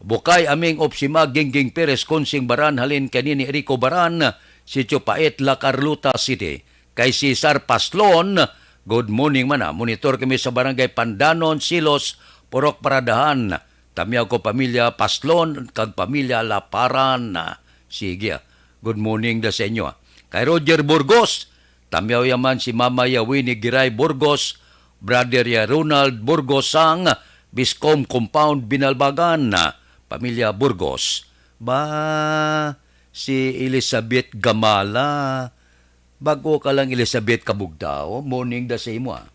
Bukay Aming Opsima, Gingging Perez, Consing Baran, halin kay Nini Rico Baran, Sitio Pait, La Carlota City. Kay Cesar Paslon, good morning man, ah. Monitor kami sa Barangay Pandanon, Silos, Purok Paradahan. Tamyaw ko pamilya Paslon kag pamilya Laparan. Ah, sige, ah. Good morning da sa inyo, ah. Kay Roger Burgos, tamyaw yaman si Mama Yawini Giray Burgos, Brother ya Ronald Burgos sang Biscom Compound Binalbagan, ah, pamilya Burgos. Ba, si Elizabeth Gamala, Bag-o ka lang, Elizabeth Kabugdao. Morning da sa imo, ah.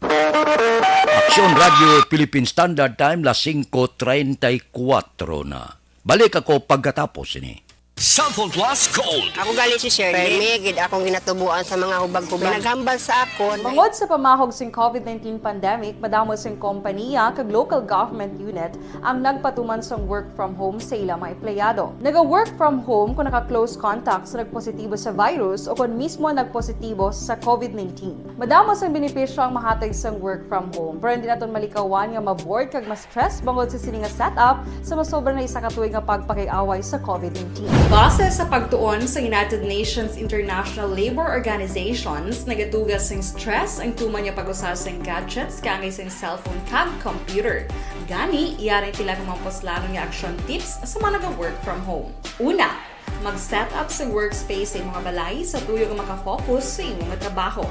Aksyon Radio Philippine Standard Time, las singko treinta y cuatro na. Balik ako pagkatapos ini. Cellphone Plus Gold. Ako gali si Shirley. Permi gid akong ginatubuan sa mga hubag-hubag. Naghambal sa akon. Bangod sa pamahog sing covid nineteen pandemic, madamo sing kompanya kag local government unit ang nagpatuman sang work from home sa ila mga empleyado. Naga-work from home kon naka-close contact sa nagpositibo sa virus o kon mismo nagpositibo sa covid nineteen. Madamo sang benepisyo ang mahatag sang work from home, pero hindi naton malikawan nga ma-bored kag ma-stress bangod sa sini nga setup sa masobra na isa ka tuig nga pagpakig-away sa covid nineteen. Base sa pagtuon sa United Nations International Labour Organizations, nagaduga sing stress ang tuman nga pag-usa sing gadgets kaangay sing cellphone kag computer. Gani, yari ang pila ka mga puslanon nga action tips sa mga naga-work from home. Una, mag-set up sa workspace sa imong balay sa tuyo nga maka-focus sa imong trabaho.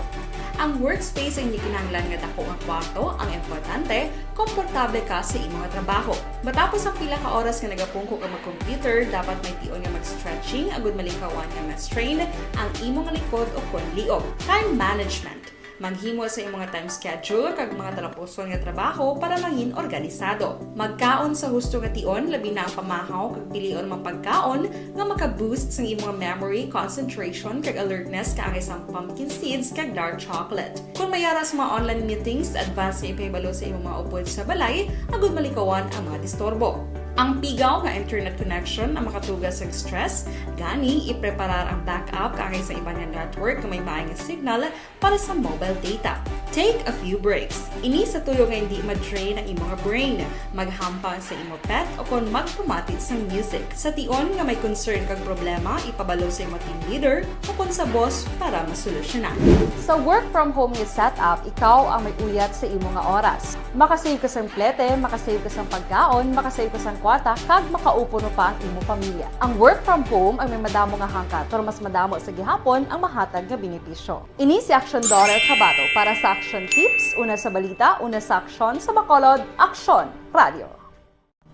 Ang workspace ang hindi kinahanglan nga dako nga kwarto, ang importante, komportable ka sa imo nga trabaho. Matapos ang pila ka oras nga nagapungko ka mag-computer, dapat may tion nga mag-stretching agud malikawan nga ma-strain ang imo nga likod o kon liog. Time management. Maghimo sa imo nga time schedule kag mga talapuson nga trabaho para mangin organisado. Magkaon sa husto nga tion, labi na ang pamahaw kag pilion ang mga pagkaon nga maka-boost sang imo nga memory, concentration, kag alertness kaangay sang pumpkin seeds kag dark chocolate. Kon may ara sa mga online meetings, advance nga ipahibalo sa imo mga upod sa balay agud malikawan ang mga disturbo. Ang pigaw nga internet connection ang makatuga sa stress, gani ipreparar ang backup kaangay sa iban nga network nga may maay nga signal para sa mobile data. Take a few breaks. Ini sa tuyo nga hindi ma-drain ang imo nga brain. Maghampang sa imo pet o kon magpamati sang music. Sa tion nga may concern kag problema, ipabalo sa imo team leader o kon sa boss para masolusyonan. Sa work from home nga setup, ikaw ang may uyat sa imo nga oras. Makasave ka sang plete, makasave ka sang pagkaon, makasave ka sang kwarta, kag makaupo pa ang imo pamilya. Ang work from home ang may madamo nga hangkat, pero mas madamo sa gihapon ang mahatag nga benepisyo. Ini si Aksyon Daughter Kabato para sa Aksyon Tips, una sa balita, una sa aksyon, sa Bacolod, Aksyon Radio.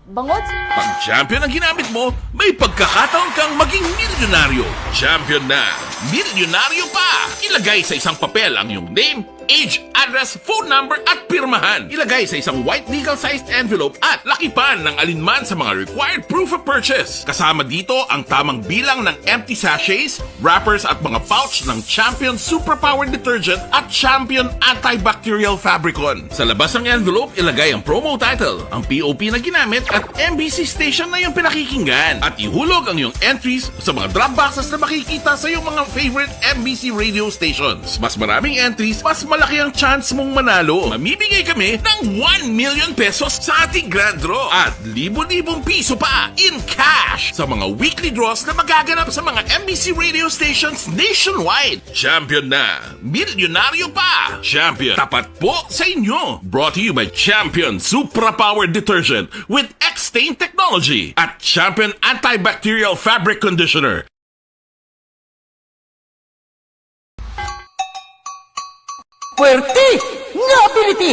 Bangod sa Pag champion ang ginamit mo, may pagkakataon kang maging milyonaryo. Champion na, milyonaryo pa! Ilagay sa isang papel ang iyong name, age, address, phone number, at pirmahan. Ilagay sa isang white legal-sized envelope at lakipan ng alinman sa mga required proof of purchase. Kasama dito ang tamang bilang ng empty sachets, wrappers, at mga pouch ng Champion Superpower Detergent at Champion Antibacterial Fabricon. Sa labas ng envelope, ilagay ang promo title, ang P O P na ginamit, at M B C station na iyong pinakikinggan. At ihulog ang iyong entries sa mga drop boxes na makikita sa iyong mga favorite M B C radio stations. Mas maraming entries, mas malaki ang chance mong manalo. Mamimigay kami ng one million pesos sa ating grand draw at libo-libong piso pa in cash sa mga weekly draws na magaganap sa mga M B C radio stations nationwide. Champion na! Milyonaryo pa! Champion, tapat po sa inyo! Brought to you by Champion Supra Power Detergent with X-Stain Technology at Champion Antibacterial Fabric Conditioner. Puwerte nga ability!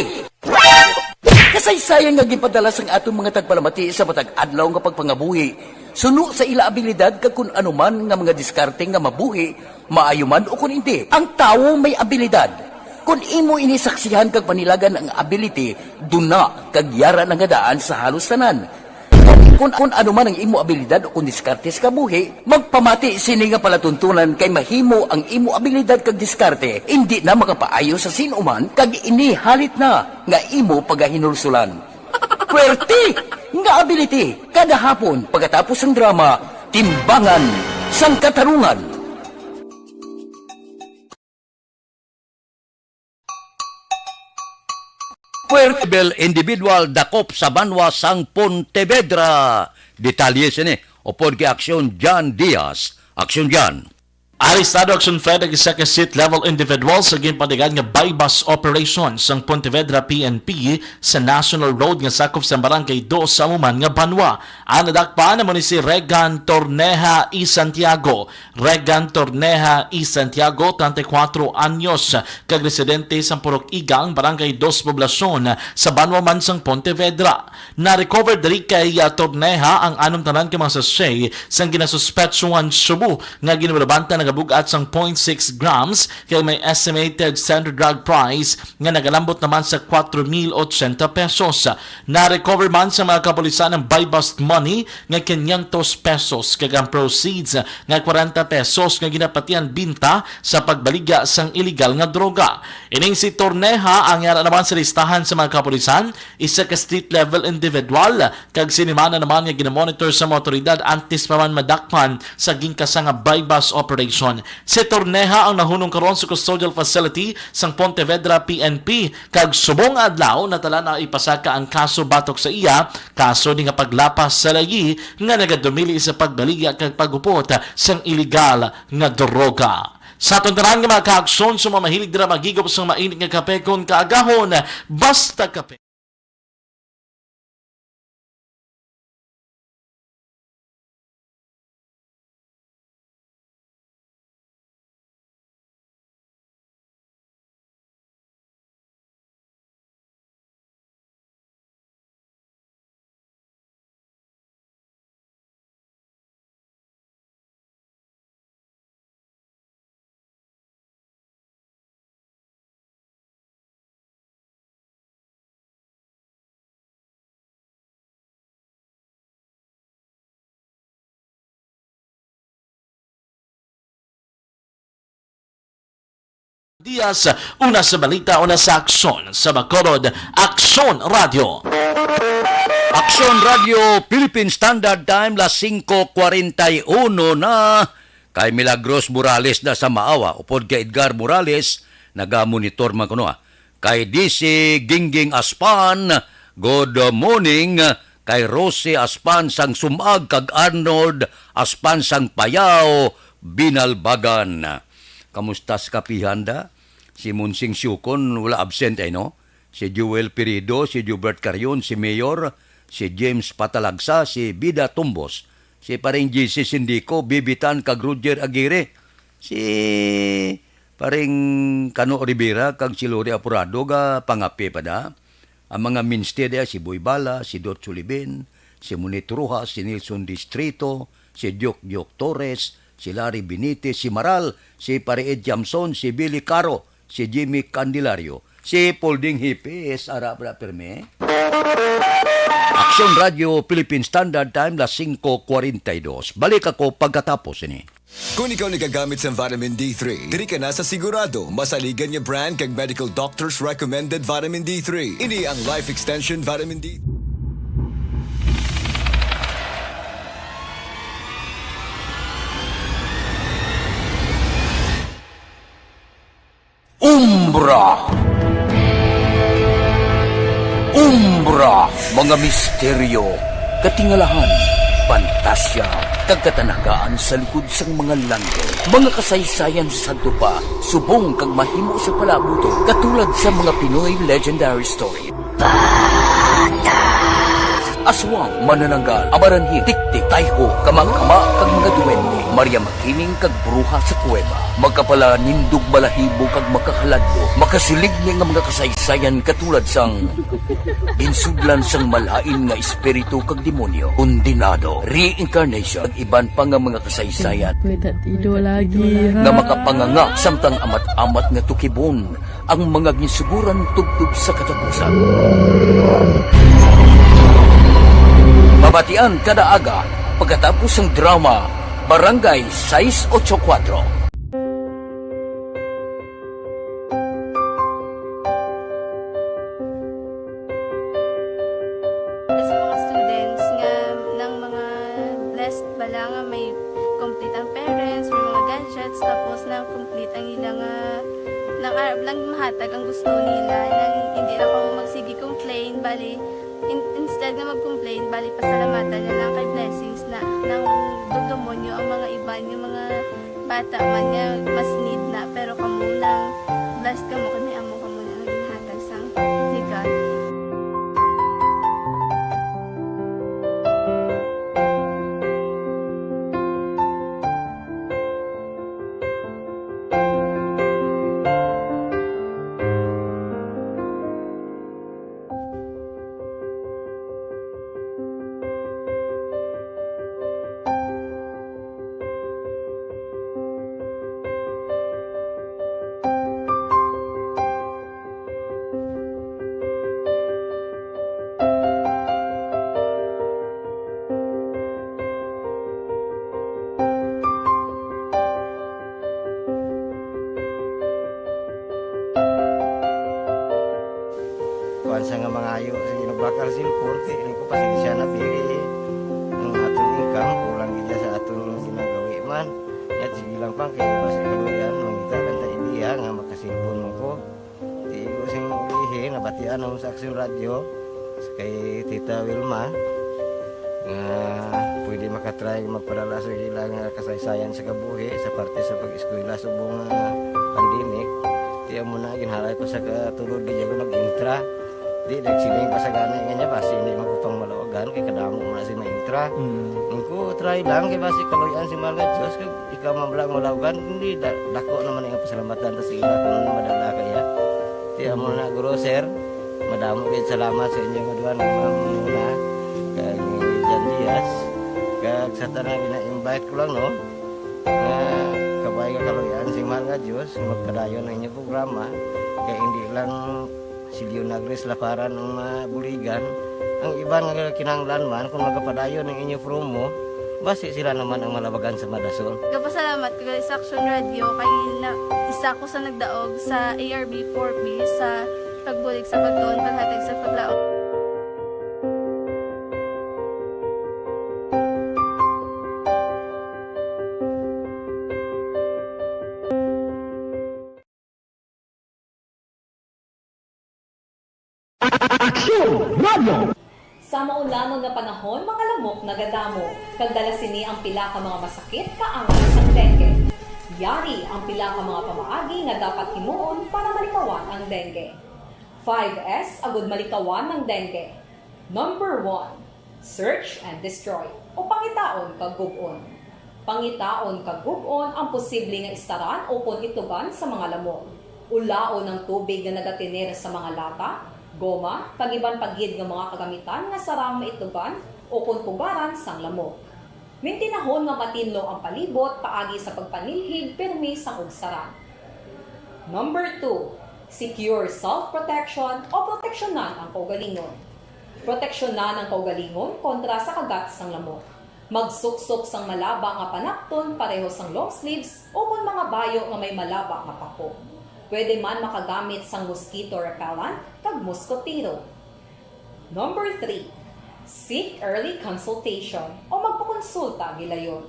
Kasaysayan nga ginpadala sang aton mga tagpalamati sa matag adlaw nga pagpangabuhi, suno sa ila abilidad kag kun ano man nga mga diskarte nga mabuhi, maayo man o kun indi. Ang tawo may abilidad. Kun imo ini saksihan kag panilagan ang ability, duna kag yara na nga daan sa halos tanan. Kun, kun ano man ang imo abilidad o kun diskarte sa kabuhi, magpamati sini nga palatuntunan kay mahimo ang imo abilidad kag diskarte indi na makapaayo sa sin-o man kag ini halit na nga imo pagahinulsulan. Puwerte nga ability kada hapon pagkatapos sang drama, Timbangan sang Katarungan. Puerto Bel individual dakop sa banwa sang Pontevedra. Detalye sini upod kay Aksyon Jan Diaz. Aksyon Jan. Arestado, Aksyon Fred, ang isa ka street level individual sa ginpatigan nga buy-bust operation sang Pontevedra P N P sa National Road nga sakop sa Barangay Dos sa amo man nga banwa. Ang nadakpan amo ni si Regan Torneja y Santiago. Regan Torneja y Santiago, treinta y cuatro anyos, kag residente sa Purok Igang, Barangay Dos Poblacion, sa banwa man sang Pontevedra. Na-recover diri kay, ah, Torneja ang anumtanan ka mga sachet sang ginasuspetsuhan shabu nga ginalabanta nagabug-at sang point six grams kag may estimated standard drug price nga nagalambot naman sa cuatro mil ochenta pesos. Na-recover man sa mga kapulisan ang buy-bust money nga quinientos pesos kag ang proceeds nga kwarenta pesos nga ginapatihan binta sa pagbaligya sang iligal nga droga. Ining si Torneja ang yara naman sa listahan sa mga kapulisan, isa ka street level individual, kag sini man naman nga ginamonitor sa mga awtoridad antes pa man madakpan sa gingkasa nga buy-bust operation. Si Torneja ang nahunong karon sa custodial facility sang Pontevedra P N P, kag subong adlaw natala na ipasaka ang kaso batok sa iya, kaso ni nga paglapas sa layi nga nagadumili sa pagbaligya kag pagupot sang iligal nga droga. Sa aton tanan nga mga kaaksyon, sa mga mahilig dira maghigop sang mainit nga kape kon kaagahon, Basta Kape. Diaz, una sa balita, una sa aksyon sa Bacolod, Aksyon Radio. Aksyon Radio, Philippine Standard Time, las singko kwarenta y uno na. Kay Milagros Morales na sa Maawa, upod kay Edgar Morales, naga-monitor man kuno, ah. Kay D C Gingging Aspan, good morning. Kay Rosie Aspan sang Sumag kag Arnold Aspan sang Payao, Binalbagan. Kamusta sa kapihan da? Si Monsing Siukon wala absent ay, no? Si Joel Pirido, si Jubert Carion, si Mayor, si James Patalagsa, si Bida Tumbos, si Paring J C Sindico, Bibitan kag Roger Aguirre, si Paring Kano Rivera kag si Lori Aporado ga pangapi pa da. Ang mga mainstay diya, si Boy Bala, si Dot Sulibin, si Monit Rojas, si Nelson Distrito, si Diok Diok Torres, si Larry Benitez, si Maral, si Pare Ed Jamson, si Billy Caro, si Jimmy Candelario, si Polding Hipis, ara pa na pirmi. Aksyon Radio Philippine Standard Time, las singko kwarenta y dos. Balik ako pagkatapos ini. Kon ikaw nagagamit sang vitamin D three, diri ka na sa sigurado. Masaligan nga brand kag medical doctors recommended vitamin D three. Ini ang Life Extension Vitamin D. Umbra. Umbra, mga misteryo, katingalahan, pantasya, kag katanagaan sa likod sang mga landong. Mga kasaysayan sa sadto pa, subong kag mahimo sa palabuton, katulad sa mga Pinoy legendary story. Aswang, manananggal, amaranhit, tiktik, tayho, kama-kama, kag mga duwende, Maria Makiling, kag bruha sa kuweba. Magkapalanindog balahibo kag magkakaladlo, makasiling ni nga mga kasaysayan katulad sang ginsudlan sang malain nga espiritu kag demonyo, kondenado, reincarnation, kag iban pa nga mga kasaysayan May tatido lagi, ha? nga makapanganga samtang amat-amat nga tukibon ang mga ginsuguran tubtob sa katapusan. Mabatian kada aga pagkatapos sang drama Barangay sais ocho kuwatro. Sa mga students nga, nang mga blessed bala nga may complete ang parents, may mga gadgets, tapos na complete ang ila nga, nang arab lang mahatag ang gusto nila, nang hindi na ko magsige complain, bali, in-, instead nga mag-complain, bali, pasalamatan na lang kay blessings na, nang dugdumonyo ang mga iban nga mga bata man nga mas need na, pero kamo lang, blessed kamo kay may amo kamo na nga ginhatag sang ni God. Kuan sa nga mangayo, sige, nagbakal cellphone, kay ini ko pasensya na, biri. Ang aton income, kulang gid sa aton ginagawi man. Yat, sige lang, pang, kay basi kaluyan, mangita lang ta ideya nga makasilpon mo ko. Di ko sing ulihi, nabatian ako sa Aksyon Radio, sa kay Tita Wilma, nga pwede makatry magpadala sa ila nga kasaysayan sa kabuhi sa parte sa pag-eskwela subong nga pandemic. Di amo na, ginhalay ko sa katulod, di ako nag-intra. Di, nagsiling pa sa gani nga niya, basi hindi man ko pang malawagan, kay kadamo mo na si maintra. Mm. Ang ko, try lang, kay basi kaluyan si Mahal nga Diyos, kay ikaw man lang malawagan, hindi, da-, dako naman ang pasalamatan ta sa ila kung madala kaya. Di amo na, Guro, Sir, madamo kayo salamat sa inyo nga duha nga mga muna, kag Jan Diaz, kag sa tanan gina-invite ko lang, no, nga kabay nga kaluyan si Mahal nga Diyos, nga magpadayon ang inyong programa, kay hindi lang si Leonagris Laparan ang mabuligan. Ang iban nga kinahanglan man, kung magapadayon ang inyo promo, basi sila naman ang malabagan sa madasol. Gapasalamat ko gali sa Action Radio kay na, is, Sa ako sa nagdaog sa A R B four B sa pagbulig sa pagtuon, paghatag sa paglaom. Aksyon Radio! Sa maulanon nga panahon, mga lamok nagadamo, kag dala sini ang pila ka mga masakit kaangay sang dengue. Yari ang pila ka mga pamaagi nga dapat himuon para malikawan ang dengue. Five S agud malikawan ang dengue. Number one, search and destroy o pangitaon kag gub-on. Pangitaon kag gub-on ang posible nga istaran ukon itugan sa mga lamok. Ulaon ang tubig nga nagatener sa mga lata, goma, kag iban pa gid nga mga kagamitan nga sarang maitugan ukon pugaran sang lamok. Mintinahon nga matinlo ang palibot paagi sa pagpanilhig pirmi sang ugsaran. Number two, secure self-protection o proteksyonan ang kaugalingon. Proteksyonan ang kaugalingon kontra sa kagat sang lamok. Magsuksok sang malaba nga panapton pareho sang long sleeves ukon mga bayo nga may malaba nga pako. Pwede man makagamit sang mosquito repellent kag moskotero. Number three, seek early consultation o magpakonsulta gilayon.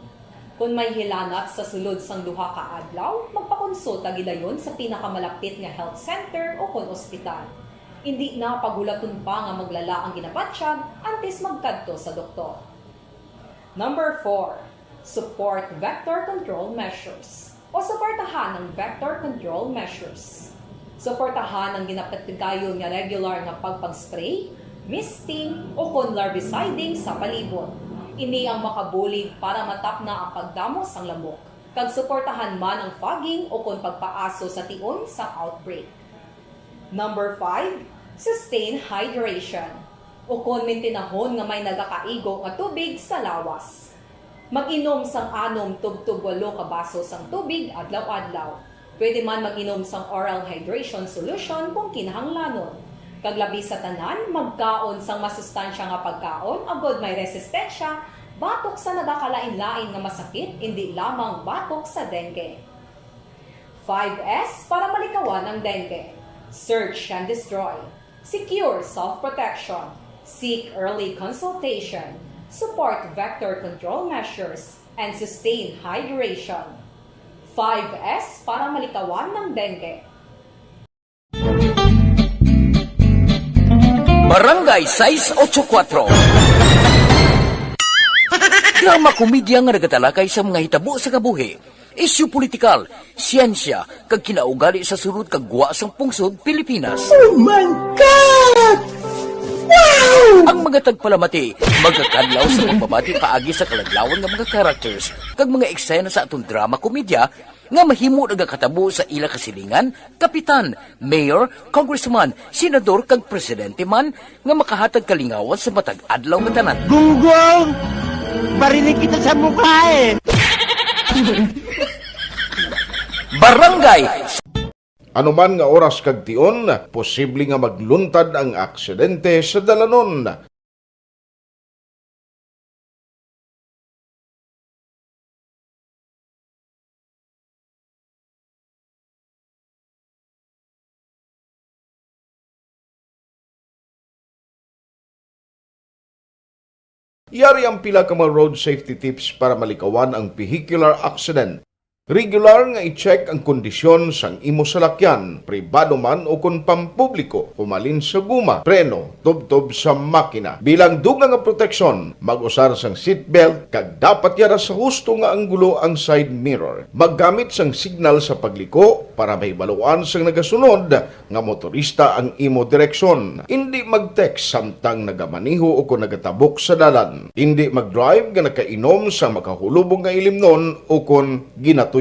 Kon may hilanat sa sulod sang duha ka adlaw, magpakonsulta gilayon sa pinakamalapit nga health center ukon ospital. Indi na paghulaton pa nga maglala ang ginabatyag antes magkadto sa doktor. Number four, support vector control measures o suportahan ang vector control measures. Suportahan ang ginapatigayon nga regular nga pagpag-spray, misting, ukon larviciding sa palibot. Ini ang makabulig para matapna ang pagdamo sang lamok, kag suportahan man ang fogging ukon pagpaaso sa tion sang outbreak. Number five, sustain hydration, ukon mintinahon nga may nagakaigo nga tubig sa lawas. Mag-inom sang anom tubtob walo ka baso sang tubig adlaw-adlaw. Pwede man mag-inom sang oral hydration solution kung kinahanglanon. Kag labi sa tanan, magkaon sang masustansya nga pagkaon agod may resistensya batok sa nagakalain-lain nga masakit, indi lamang batok sa dengue. Five S para malikawan ang dengue. Search and destroy. Secure self-protection. Seek early consultation. Support vector control measures. And sustain hydration. Five S para malikawan ang dengue. Barangay sais ocho kuatro. Drama komedya nga nagatalakay sa mga hitabo sa kabuhi, isyu politikal, siyensya, kag kinaugali sa sulod kag gwa sang pungsod Pilipinas. Oh my God! Wow! Ang mga tagpalamati magakadlaw sa pagbabati paagi sa kalaglawan nga mga characters kag mga eksena sa aton drama komedya nga mahimo nagakatabo sa ila kasilingan, kapitan, mayor, congressman, senador kag presidente man nga makahatag kalingawan sa matag adlaw nga tanan. Gunggong! Barinig kita sa mukha eh! Barangay Ano man nga oras kag tion, posible nga magluntad ang aksidente sa dalanon. Yari ang pila ka mga road safety tips para malikawan ang vehicular accident. Regular nga i-check ang kondisyon sang imo salakyan, pribado man o kon pampubliko, humalin sa guma, preno, tubtob sa makina. Bilang dugang nga proteksyon, mag-usar sang seatbelt kag dapat yara sa husto nga anggulo ang side mirror. Maggamit sang signal sa pagliko para mahibaluan sang nagasunod nga motorista ang imo direksyon. Indi mag-text samtang nagamaneho o kon nagatabok sa dalan. Indi mag-drive nga nakainom sa makahulubong nga ilimnon o kon ginatuyo.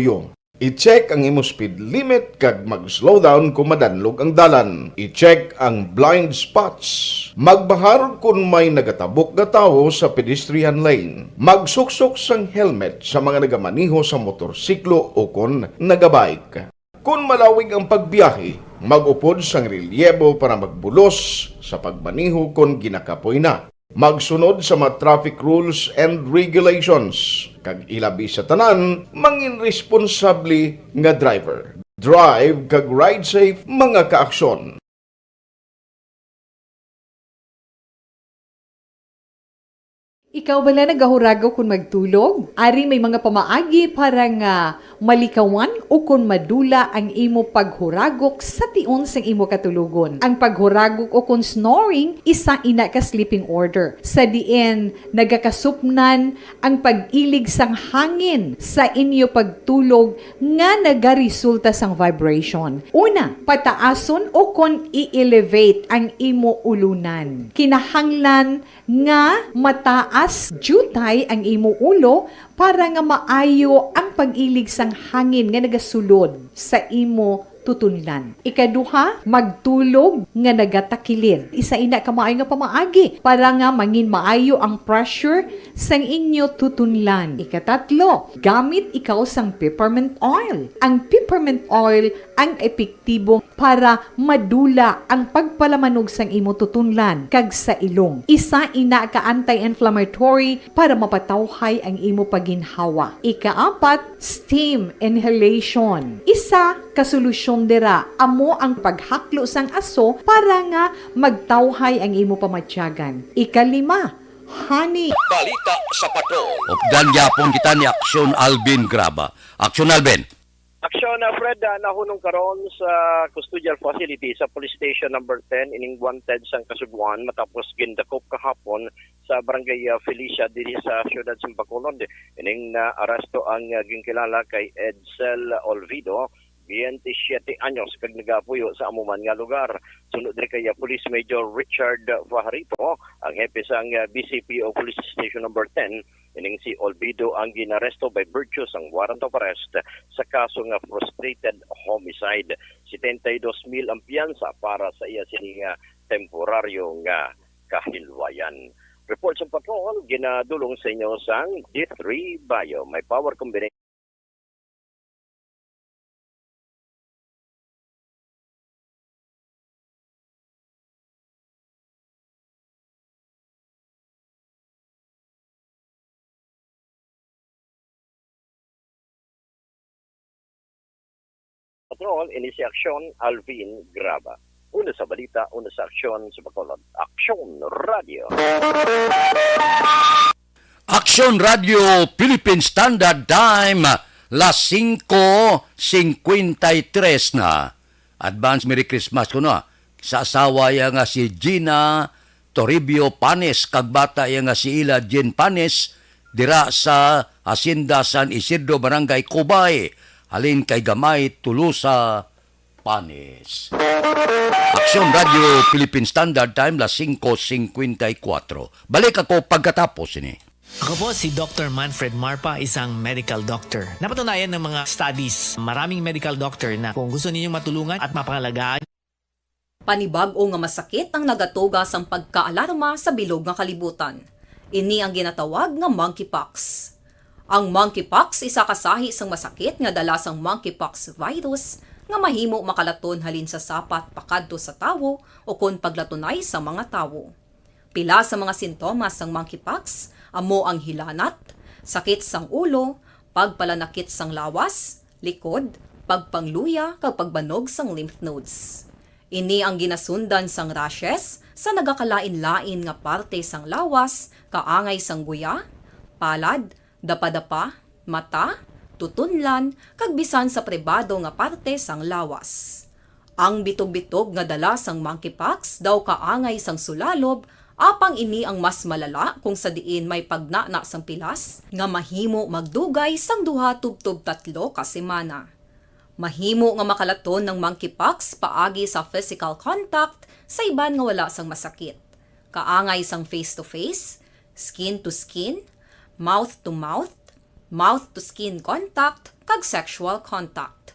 I-check ang imo speed limit kag mag-slow down kon madanlog ang dalan. I-check ang blind spots. Magbahar kon may nagatabok nga tawo sa pedestrian lane. Magsuksok sang helmet sa mga nagamaneho sa motorsiklo o kon nagabike. Kon malawig ang pagbiyahe, mag-upod sang relyebo para magbulos sa pagmaneho kon ginakapoy na. Magsunod sa mga traffic rules and regulations, kag ilabi sa tanan, mangin responsable nga driver. Drive kag ride safe, mga kaaksyon. Ikaw bala nagahuragok kon magtulog? Ari may mga pamaagi para nga malikawan ukon madula ang imo paghuragok sa tion sang imo katulogon. Ang paghuragok ukon snoring, isa ina ka sleeping order, sa diin nagakasupnan ang pag-ilig sang hangin sa inyo pagtulog nga nagaresulta sang vibration. Una, pataason ukon i-elevate ang imo ulunan. Kinahanglan nga mataas diutay ang imo ulo para nga maayo ang pag-ilig sang hangin nga nagasulod sa imo tutunlan. Ikaduha, magtulog nga nagatakilid. Isa ina ka maayo nga pamaagi para nga mangin maayo ang pressure sang inyo tutunlan. Ikatatlo, gamit ikaw sang peppermint oil. Ang peppermint oil ang epektibo para madula ang pagpalamanog sang imo tutunlan kag sa ilong. Isa ina ka anti-inflammatory para mapatawhay ang imo pagginhawa. Ikaapat, steam inhalation. Isa ka solusyon dira amo ang paghaklo sang aso para nga magtawhay ang imo pamatyagan. Ikalima, honey. Balita sa Patrol. Updan gyapon kita ni Aksyon Alvin Graba. Aksyon Alvin. Aksyon, ah, Fred, ah, nahunong karon sa custodial facility sa Police Station Number Ten ining wanted sang Kasugoan matapos gindakop kahapon sa Barangay, ah, Felicia diri sa siyudad sa Bacolod. Ining naaresto ang, ah, ginkilala kay Edsel Olvido, biyente siyete anyos, kag nagapuyo sa amo man nga lugar. Suno diri kay, ah, Police Major Richard Fajarito, ang hepe sang, ah, B C P O Police Station Number Ten, ining si Olvido ang ginaresto by virtue sang warrant of arrest sa kaso nga frustrated homicide. Setenta y dos mil ang piyansa para sa iya sini nga temporaryo nga kahilwayan. Report sa patrol, ginadulong sa inyo sang D three Bio. May power combination. Patrol, ini si Aksyon Alvin Graba. Una sa balita, una sa aksyon sa Bacolod. Aksyon Radio. Aksyon Radio Philippine Standard Time, las singko singkwenta y tres na. Advance Merry Christmas kuno, ah, sa asawa iya nga si Gina Toribio Panes kag bata iya nga si Ila Jean Panes, dira sa Hacienda San Isidro, Barangay Cubay, halin kay Gamay, Tolosa, Panes. Aksyon Radio Philippine Standard Time, las singko singkwenta y kuwatro. Balik ako pagkatapos ini. Ako po si Doctor Manfred Marpa, isang medical doctor. Napatunayan ng mga studies, maraming medical doctor na kung gusto ninyong matulungan at mapangalagaan, Panibag-o nga masakit ang nagatuga sang pagkaalarma sa bilog nga kalibutan. Ini ang ginatawag nga monkeypox. Ang monkeypox isa ka sahi sang masakit nga dala sang monkeypox virus nga mahimo makalaton halin sa sapat pakadto sa tawo ukon paglatunay sa mga tawo. Pila sa mga sintomas sang monkeypox amo ang hilanat, sakit sang ulo, pagpalanakit sang lawas, likod, pagpangluya, kag pagbanog sang lymph nodes. Ini ang ginasundan sang rashes sa nagakalain-lain nga parte sang lawas, kaangay sang guya, palad, dapadapa, mata, tutunlan, kag bisan sa pribado nga parte sang lawas. Ang bitog-bitog nga dala sang monkeypox daw kaangay sang sulalob, apang ini ang mas malala kung sa diin may pagnana sang pilas nga mahimo magdugay sang duha tubtob tatlo ka semana. Mahimo nga makalaton ang monkeypox paagi sa physical contact sa iban nga wala sang masakit, kaangay sang face-to-face, skin-to-skin, mouth-to-mouth, mouth-to-skin contact, kag sexual contact.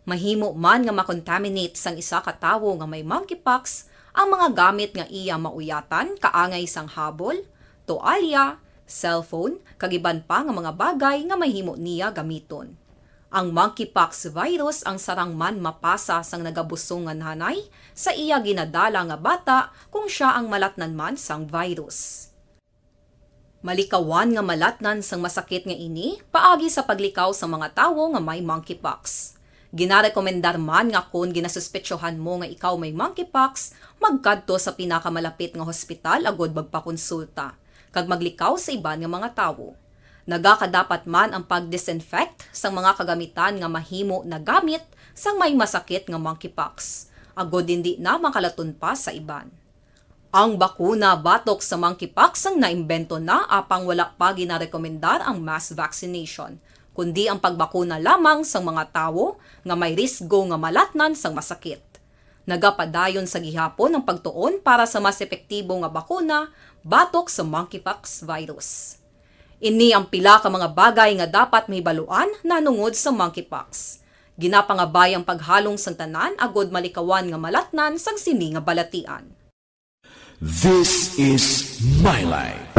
Mahimo man nga makontaminate sang isa ka tawo nga may monkeypox ang mga gamit nga iya mauyatan, kaangay sang habol, toalya, cellphone, kag iban pa nga mga bagay nga mahimo niya gamiton. Ang monkeypox virus ang sarang man mapasa sang nagabusong nga nanay sa iya ginadala nga bata kung sia ang malatnan man sang virus. Malikawan nga malatnan sang masakit nga ini paagi sa paglikaw sa mga tawo nga may monkeypox. Ginarekomendar man nga kon ginasuspetsohan mo nga ikaw may monkeypox, magkadto sa pinakamalapit nga hospital agud magpakonsulta kag maglikaw sa iban nga mga tawo. Nagakadapat man ang pag-disinfect sang mga kagamitan nga mahimo nagamit sang may masakit nga monkeypox, agud hindi na makalaton pa sa iban. Ang bakuna batok sa monkeypox ang naimbento na apang wala pa ginarekomendar ang mass vaccination, kundi ang pagbakuna lamang sang mga tawo nga may risgo nga malatnan sang masakit. Nagapadayon sa gihapon ang pagtuon para sa mas epektibo nga bakuna batok sa monkeypox virus. Ini ang pila ka mga bagay nga dapat mahibaluan nahanungod sa monkeypox. Ginapangabay ang paghalong sang tanan agud malikawan nga malatnan sang sini nga balatian. This is my life.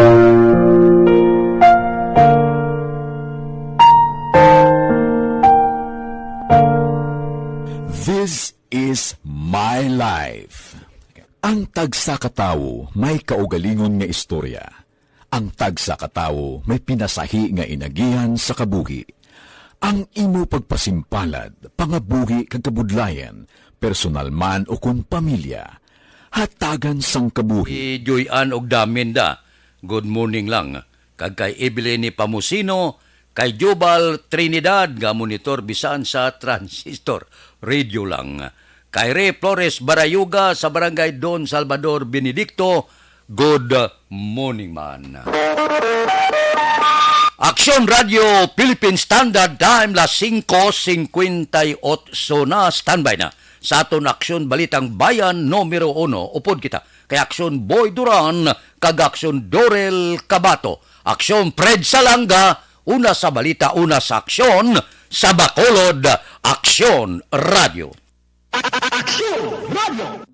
This is my life. Ang tagsa ka tawo may kaugalingon nga istorya. Ang tagsa ka tawo may pinasahi nga inagihan sa kabuhi. Ang imo pagpasimpalad, pangabuhi kag kabudlayan, personal man o kon pamilya, hatagan sang kabuhi. Kay Joy Ann og Daminda, good morning lang. Kag kay Evelyn Pamusino, kay Jubal Trinidad nga monitor bisan sa transistor radio lang. Kay Ray Flores Barayuga sa Barangay Don Salvador Benedicto, good morning man. Aksyon Radio Philippine Standard Time, las singko singkwenta y otso na. Standby na sa aton Aksyon Balitang Bayan numero uno. Upod kita kay Aksyon Boy Duran kag Aksyon Dorel Cabato. Aksyon Fred Salanga, una sa balita, una sa aksyon, sa Bacolod, Aksyon Radio. Aksyon Radio.